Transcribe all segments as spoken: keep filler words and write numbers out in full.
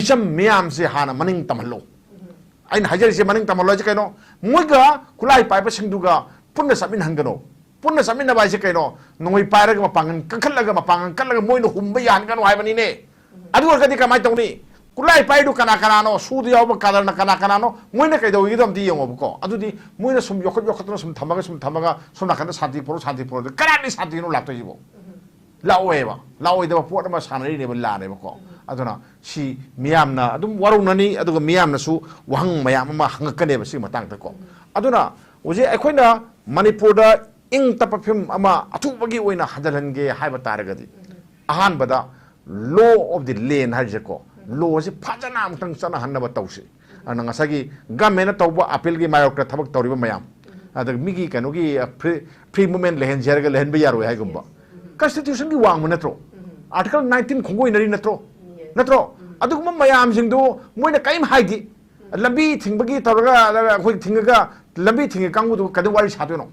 ꯃꯤꯆꯝ ꯃꯤꯌꯥꯝꯁꯦ ꯍꯥꯟꯅ ꯃꯅꯤꯡ ꯇꯝꯍꯜꯂꯨ꯫ ꯑꯩꯅ ꯍꯥꯏꯖꯔꯤꯁꯦ ꯃꯅꯤꯡ ꯇꯝꯍꯜꯂꯣ ꯍꯥꯏꯁꯦ ꯀꯩꯅꯣ? ꯃꯣꯏꯒ ꯈꯨꯠꯂꯥꯏ ꯄꯥꯏꯕꯁꯤꯡꯗꯨꯒ ꯄꯨꯟꯅ ꯆꯠꯃꯤꯟꯍꯟꯒꯅꯨ꯫ ꯄꯨꯟꯅ ꯆꯠꯃꯤꯟꯅꯕ ꯍꯥꯏꯁꯦ ꯀꯩꯅꯣ? ꯅꯣꯡꯃꯩ ꯄꯥꯏꯔꯒ ꯃꯄꯥꯡꯒꯜ ꯀꯟꯈꯠꯂꯒ, ꯃꯄꯥꯡꯒꯜ ꯀꯜꯂꯒ ꯃꯣꯏꯅ ꯍꯨꯝꯕ ꯌꯥꯍꯟꯒꯅꯨ ꯍꯥꯏꯕꯅꯤꯅꯦ꯫ ꯑꯗꯨ ꯑꯣꯏꯔꯒꯗꯤ ꯀꯃꯥꯏꯅ ꯇꯧꯅꯤ? ꯈꯨꯠꯂꯥꯏ ꯄꯥꯏꯗꯨ ꯀꯅꯥ ꯀꯅꯥꯅꯣ? ꯁꯨꯗ ꯌꯥꯎꯕ ꯀꯥꯗꯔꯅ ꯀꯅꯥ ꯀꯅꯥꯅꯣ? ꯃꯣꯏꯅ ꯀꯩꯗꯧꯔꯤꯒꯦꯗꯣ ꯑꯝꯇ ꯌꯦꯡꯉꯣꯕꯀꯣ꯫ ꯑꯗꯨꯗꯤ ꯃꯣꯏꯅ ꯁꯨꯝ ꯌꯣꯛꯈꯠ ꯌꯣꯛꯈꯠꯇꯅ ꯁꯨꯝ ꯊꯝꯃꯒ, ꯁꯨꯝ ꯊꯝꯃꯒ, ꯁꯣꯝ ꯅꯥꯀꯟꯗ ꯁꯥꯟꯇꯤ ꯄꯨꯔꯛꯑꯣ, ꯁꯥꯟꯇꯤ ꯄꯨꯔꯛꯑꯣ꯫ ꯀꯗꯥꯏꯗꯒꯤ ꯁꯥꯟꯇꯤꯅꯣ ꯂꯥꯛꯇꯣꯏꯁꯤꯕꯣ? ꯂꯥꯛꯑꯣꯏꯕ꯫ ꯂꯥꯛꯑꯣꯏꯗꯕ ꯄꯣꯠ ꯑꯃ ꯁꯥꯟꯅꯔꯤꯅꯦꯕ, ꯂꯥꯟꯅꯦꯕꯀꯣ꯫ ꯑꯗꯨꯅ ꯁꯤ ꯃꯤꯌꯥꯝꯅ ꯑꯗꯨꯝ ꯋꯥꯔꯧꯅꯅꯤ, ꯑꯗꯨꯒ ꯃꯤꯌꯥꯝꯅꯁꯨ ꯋꯥꯍꯪ ꯃꯌꯥꯝ ꯑꯃ ꯍꯪꯉꯛꯀꯅꯦꯕ ꯁꯤꯒꯤ ꯃꯇꯥꯡꯗꯀꯣ꯫ ꯑꯗꯨꯅ ꯍꯧꯖꯤꯛ ꯑꯩꯈꯣꯏꯅ ꯃꯅꯤꯄꯨꯔꯗ ꯏꯪ ꯇꯞꯄ ꯐꯤꯕꯝ ꯑꯃ ꯑꯊꯨꯕꯒꯤ ꯑꯣꯏꯅ ꯍꯟꯖꯤꯜꯍꯟꯒꯦ ꯍꯥꯏꯕ ꯇꯥꯔꯒꯗꯤ, ꯑꯍꯥꯟꯕꯗ law of the land ꯍꯥꯏꯔꯤꯁꯦꯀꯣ, law ꯑꯁꯤ ꯐꯖꯅ ꯑꯃꯨꯛꯇꯪ ꯆꯠꯅꯍꯟꯅꯕ ꯇꯧꯁꯤ꯫ ꯑꯗꯨꯅ ꯉꯁꯥꯏꯒꯤ government ꯇꯧꯕ appeal ꯒꯤ ꯃꯥꯌꯣꯛꯇ ꯊꯕꯛ ꯇꯧꯔꯤꯕ ꯃꯌꯥꯝ, ꯑꯗꯒꯤ ꯃꯤꯒꯤ ꯀꯩꯅꯣꯒꯤ, ꯑ, free, free movement ꯂꯩꯍꯟꯁꯦ ꯍꯥꯏꯔꯒ ꯂꯩꯍꯟꯕ ꯌꯥꯔꯣꯏ ꯍꯥꯏꯒꯨꯝꯕ꯫ Constitution ꯒꯤ ꯋꯥꯡꯃ ꯅꯠꯇ꯭ꯔꯣ? Article nineteen ꯈꯣꯡꯒꯣꯏꯅꯔꯤ ꯅꯠꯇ꯭ꯔꯣ? ꯅꯠꯇ꯭ꯔꯣ? ꯑꯗꯨꯒꯨꯝꯕ ꯃꯌꯥꯝꯁꯤꯡꯗꯨ ꯃꯣꯏꯅ ꯀꯔꯤꯝ ꯍꯥꯏꯗꯦ꯫ ꯂꯝꯕꯤ ꯊꯤꯡꯕꯒꯤ ꯇꯧꯔꯒ, ꯑꯩꯈꯣꯏ ꯊꯤꯡꯉꯒ, ꯂꯝꯕꯤ ꯊꯤꯡꯉꯦ ꯀꯥꯡꯕꯨꯗꯨ ꯀꯩꯗꯧ ꯋꯥꯔꯤ ꯁꯥꯗꯣꯏꯅꯣ?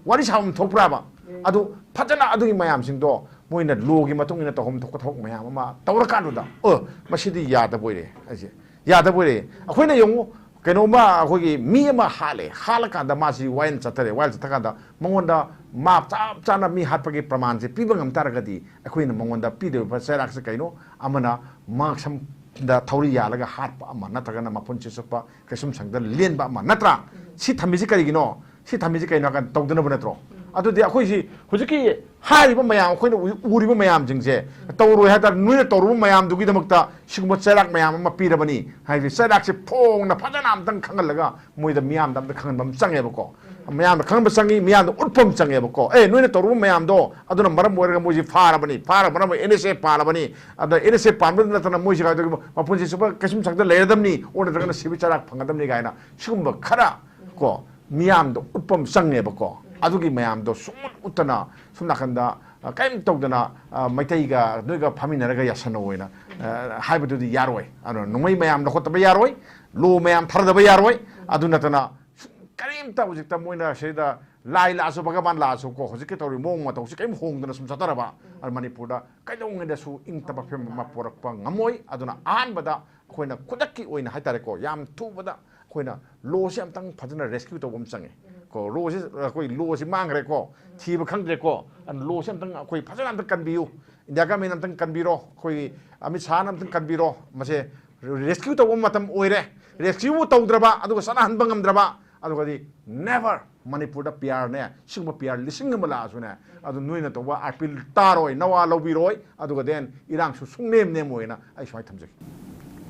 ꯋꯥꯔꯤ ꯁꯥꯐꯝ ꯊꯣꯛꯄ꯭ꯔꯥꯕ? ꯑꯗꯨ ꯐꯖꯅ ꯑꯗꯨꯒꯤ ꯃꯌꯥꯝꯁꯤꯡꯗꯣ ꯃꯣꯏꯅ law ꯒꯤ ꯃꯇꯨꯡ ꯏꯟꯅ ꯇꯧꯐꯝ ꯊꯣꯛꯄ ꯊꯕꯛ ꯃꯌꯥꯝ ꯑꯃ ꯇꯧꯔꯀꯥꯟꯗꯨꯗ, ꯑꯣ, ꯃꯁꯤꯗꯤ ꯌꯥꯗꯕ ꯑꯣꯏꯔꯦ ꯍꯥꯏꯁꯦ꯫ ꯌꯥꯗꯕ ꯑꯣꯏꯔꯦ꯫ ꯑꯩꯈꯣꯏꯅ ꯌꯦꯡꯉꯨ, ꯀꯩꯅꯣꯝꯃ ꯑꯩꯈꯣꯏꯒꯤ ꯃꯤ ꯑꯃ ꯍꯥꯠꯂꯦ, ꯍꯥꯠꯂꯀꯥꯟꯗ ꯃꯥꯁꯤ ꯋꯥꯌꯦꯜ ꯆꯠꯊꯔꯦ, ꯋꯥꯌꯦꯜ ꯆꯠꯊꯀꯥꯟꯗ ꯃꯉꯣꯟꯗ ꯃꯥ ꯆꯞ ꯆꯥꯅ ꯃꯤ ꯍꯥꯠꯄꯒꯤ ꯄ꯭ꯔꯃꯥꯟꯁꯦ ꯄꯤꯕ ꯉꯝ ꯇꯥꯔꯒꯗꯤ, ꯑꯩꯈꯣꯏꯅ ꯃꯉꯣꯟꯗ ꯄꯤꯗꯧꯔꯤꯕ ꯆꯩꯔꯥꯛꯁꯦ ꯀꯩꯅꯣ? ꯑꯃꯅ ꯃꯁꯝꯗ ꯊꯧꯔꯤ ꯌꯥꯜꯂꯒ ꯍꯥꯠꯄ ꯑꯃ, ꯅꯠꯇ꯭ꯔꯒꯅ ꯃꯄꯨꯟꯁꯤ ꯆꯨꯞꯄ ꯀꯩꯁꯨꯝꯁꯪꯗ ꯂꯦꯟꯕ ꯑꯃ, ꯅꯠꯇ꯭ꯔꯥ? ꯁꯤ ꯊꯝꯃꯤꯁꯤ ꯀꯔꯤꯒꯤꯅꯣ? ꯁꯤ ꯊꯝꯃꯤꯁꯤ ꯀꯩꯅꯣ ꯍꯥꯏ ꯀꯥꯟꯗ ꯇꯧꯗꯅꯕ ꯅꯠꯇ꯭ꯔꯣ? ꯑꯗꯨꯗꯤ ꯑꯩꯈꯣꯏꯁꯤ ꯍꯧꯖꯤꯛꯀꯤ ꯍꯥꯏꯔꯤꯕ ꯃꯌꯥꯝ, ꯑꯩꯈꯣꯏꯅ ꯎ-, ꯎꯔꯤꯕ ꯃꯌꯥꯝꯁꯤꯡꯁꯦ ꯇꯧꯔꯣꯏ ꯍꯥꯏ ꯇꯥꯔꯗꯤ, ꯅꯣꯏꯅ ꯇꯧꯔꯨꯕ ꯃꯌꯥꯝꯗꯨꯒꯤꯗꯃꯛꯇ ꯁꯤꯒꯨꯝꯕ ꯆꯩꯔꯥꯛ ꯃꯌꯥꯝ ꯑꯃ ꯄꯤꯔꯕꯅꯤ꯫ ꯍꯥꯏꯕꯗꯤ ꯆꯩꯔꯥꯛꯁꯦ ꯐꯣꯡꯅ ꯐꯖꯅ ꯑꯝꯇꯪ ꯈꯪꯍꯜꯂꯒ ꯃꯣꯏꯗ, ꯃꯤꯌꯥꯝꯗ ꯑꯝꯇ ꯈꯪꯍꯟꯕ ꯑꯃ ꯆꯪꯉꯦꯕꯀꯣ꯫ ꯃꯤꯌꯥꯝꯗ ꯈꯪꯍꯟꯕ ꯆꯪꯉꯤ, ꯃꯤꯌꯥꯝꯗ ꯎꯠꯄ ꯑꯃ ꯆꯪꯉꯦꯕꯀꯣ꯫ ꯑꯦ, ꯅꯣꯏꯅ ꯇꯧꯔꯨꯕ ꯃꯌꯥꯝꯗꯣ ꯑꯗꯨꯅ ꯃꯔꯝ ꯑꯣꯏꯔꯒ ꯃꯣꯏꯁꯤ ꯐꯥꯔꯕꯅꯤ, ꯐꯥꯔꯕ ꯃꯔꯝ ꯑꯣꯏꯔꯒ N S A ꯄꯥꯜꯂꯕꯅꯤ꯫ ꯑꯗ N S A ꯄꯥꯟꯕꯗ ꯅꯠꯇꯅ ꯃꯣꯏꯁꯤ ꯀꯥꯏꯗꯒꯤ ꯃꯄꯨꯟꯁꯤ ꯆꯨꯞꯄ ꯀꯩꯁꯨꯝꯁꯪꯗ ꯂꯩꯔꯗꯕꯅꯤ, ꯑꯣ ꯅꯠꯇ꯭ꯔꯒꯅ ꯁꯤꯕꯒꯤ ꯆꯩꯔꯥꯛ ꯐꯪꯒꯗꯕꯅꯤ ꯀꯥꯏꯅ ꯁꯤꯒꯨꯝꯕ ꯈꯔ ꯀꯣ, ꯃꯤꯌꯥꯝꯗꯣ ꯎꯠꯄ ꯑꯃ ꯆꯪꯉꯦꯕꯀꯣ꯫ ꯑꯗꯨꯒꯤ ꯃꯌꯥꯝꯗꯣ ꯁꯨꯡꯎꯠ ꯎꯠꯇꯅ ꯁꯣꯝ ꯅꯥꯀꯟꯗ, ꯑ, ꯀꯔꯤꯝ ꯇꯧꯗꯅ, ꯑ, ꯃꯩꯇꯩꯒ ꯅꯣꯏꯒ ꯐꯝꯃꯤꯟꯅꯔꯒ ꯌꯥꯁꯟꯅꯧ ꯍꯥꯏꯅ, ꯑ, ꯍꯥꯏꯕꯗꯨꯗꯤ ꯌꯥꯔꯣꯏ꯫ ꯑꯗꯨꯅ ꯅꯣꯡꯃꯩ ꯃꯌꯥꯝ ꯂꯧꯈꯠꯇꯕ ꯌꯥꯔꯣꯏ, law ꯃꯌꯥꯝ ꯊꯥꯗꯕ ꯌꯥꯔꯣꯏ꯫ ꯑꯗꯨ ꯅꯠꯇꯅ ꯁꯨꯝ ꯀꯔꯤꯝꯇ ꯍꯧꯖꯤꯛꯇ ꯃꯣꯏꯅ ꯁꯤꯗ ꯂꯥꯏ ꯂꯥꯛꯑꯁꯨ, ꯚꯒꯕꯥꯟ ꯂꯥꯛꯑꯁꯨ ꯀꯣ, ꯍꯧꯖꯤꯛꯀꯤ ꯇꯧꯔꯤꯕ ꯃꯑꯣꯡ ꯃꯇꯧꯁꯤ ꯀꯔꯤꯝ ꯍꯣꯡꯗꯅ ꯁꯨꯝ ꯆꯠꯊꯔꯕ, ꯑꯗꯨ ꯃꯅꯤꯄꯨꯔꯗ ꯀꯩꯗꯧꯉꯩꯗꯁꯨ ꯏꯪ ꯇꯞꯄ ꯐꯤꯕꯝ ꯑꯃ ꯄꯨꯔꯛꯄ ꯉꯝꯃꯣꯏ꯫ ꯑꯗꯨꯅ ꯑꯍꯥꯟꯕꯗ ꯑꯩꯈꯣꯏꯅ ꯈꯨꯗꯛꯀꯤ ꯑꯣꯏꯅ ꯍꯥꯏꯇꯥꯔꯦꯀꯣ, ꯌꯥꯝ ꯊꯨꯕꯗ ꯑꯩꯈꯣꯏꯅ ꯂꯣꯁꯤ ꯑꯝꯇꯪ ꯐꯖꯅ ꯔꯦꯁꯀ꯭ꯌꯨ ꯇꯧꯕ ꯑꯃ ꯆꯪꯉꯦ꯫ ꯀꯣ, ꯂꯣꯁꯤ, ꯑꯩꯈꯣꯏ ꯂꯣꯁꯤ ꯃꯥꯡꯈ꯭ꯔꯦꯀꯣ, ꯊꯤꯕ ꯈꯪꯗ꯭ꯔꯦꯀꯣ, ꯑꯗꯨꯅ ꯂꯣꯁꯤ ꯑꯝꯇꯪ ꯑꯩꯈꯣꯏ ꯐꯖꯅ ꯑꯝꯇꯪ ꯀꯟꯕꯤꯌꯨ꯫ ꯏꯟꯗꯤꯌꯥ ꯒꯃꯦꯟ ꯑꯝꯇꯪ ꯀꯟꯕꯤꯔꯣ, ꯑꯩꯈꯣꯏꯒꯤ ꯑꯃꯤꯠ ꯁꯥꯍꯅ ꯑꯝꯇꯪ ꯀꯟꯕꯤꯔꯣ꯫ ꯃꯁꯦ ꯔꯦꯁꯀ꯭ꯌꯨ ꯇꯧꯕ ꯃꯇꯝ ꯑꯣꯏꯔꯦ꯫ ꯔꯦꯁꯀ꯭ꯌꯨꯕꯨ ꯇꯧꯗ꯭ꯔꯕ, ꯑꯗꯨꯒ ꯆꯠꯅꯍꯟꯕ ꯉꯝꯗ꯭ꯔꯕ, ꯑꯗꯨꯒꯗꯤ never ꯃꯅꯤꯄꯨꯔꯗ ꯄꯤ ꯑꯥꯔꯅꯦ, ꯁꯤꯒꯨꯝꯕ ꯄꯤ ꯑꯥꯔ ꯂꯤꯁꯤꯡ ꯑꯃ ꯂꯥꯛꯑꯁꯨꯅꯦ, ꯑꯗꯨ ꯅꯣꯏꯅ ꯇꯧꯕ ꯑꯥꯄꯤꯜ ꯇꯥꯔꯣꯏ, ꯅꯋꯥ ꯂꯧꯕꯤꯔꯣꯏ, ꯑꯗꯨꯒ then ꯏꯔꯥꯡꯁꯨ ꯁꯨꯡꯅꯦꯝ ꯅꯦꯝꯃꯣꯏꯅ ꯑꯩ ꯁꯨꯃꯥꯏꯅ ꯊꯝꯖꯒꯦ꯫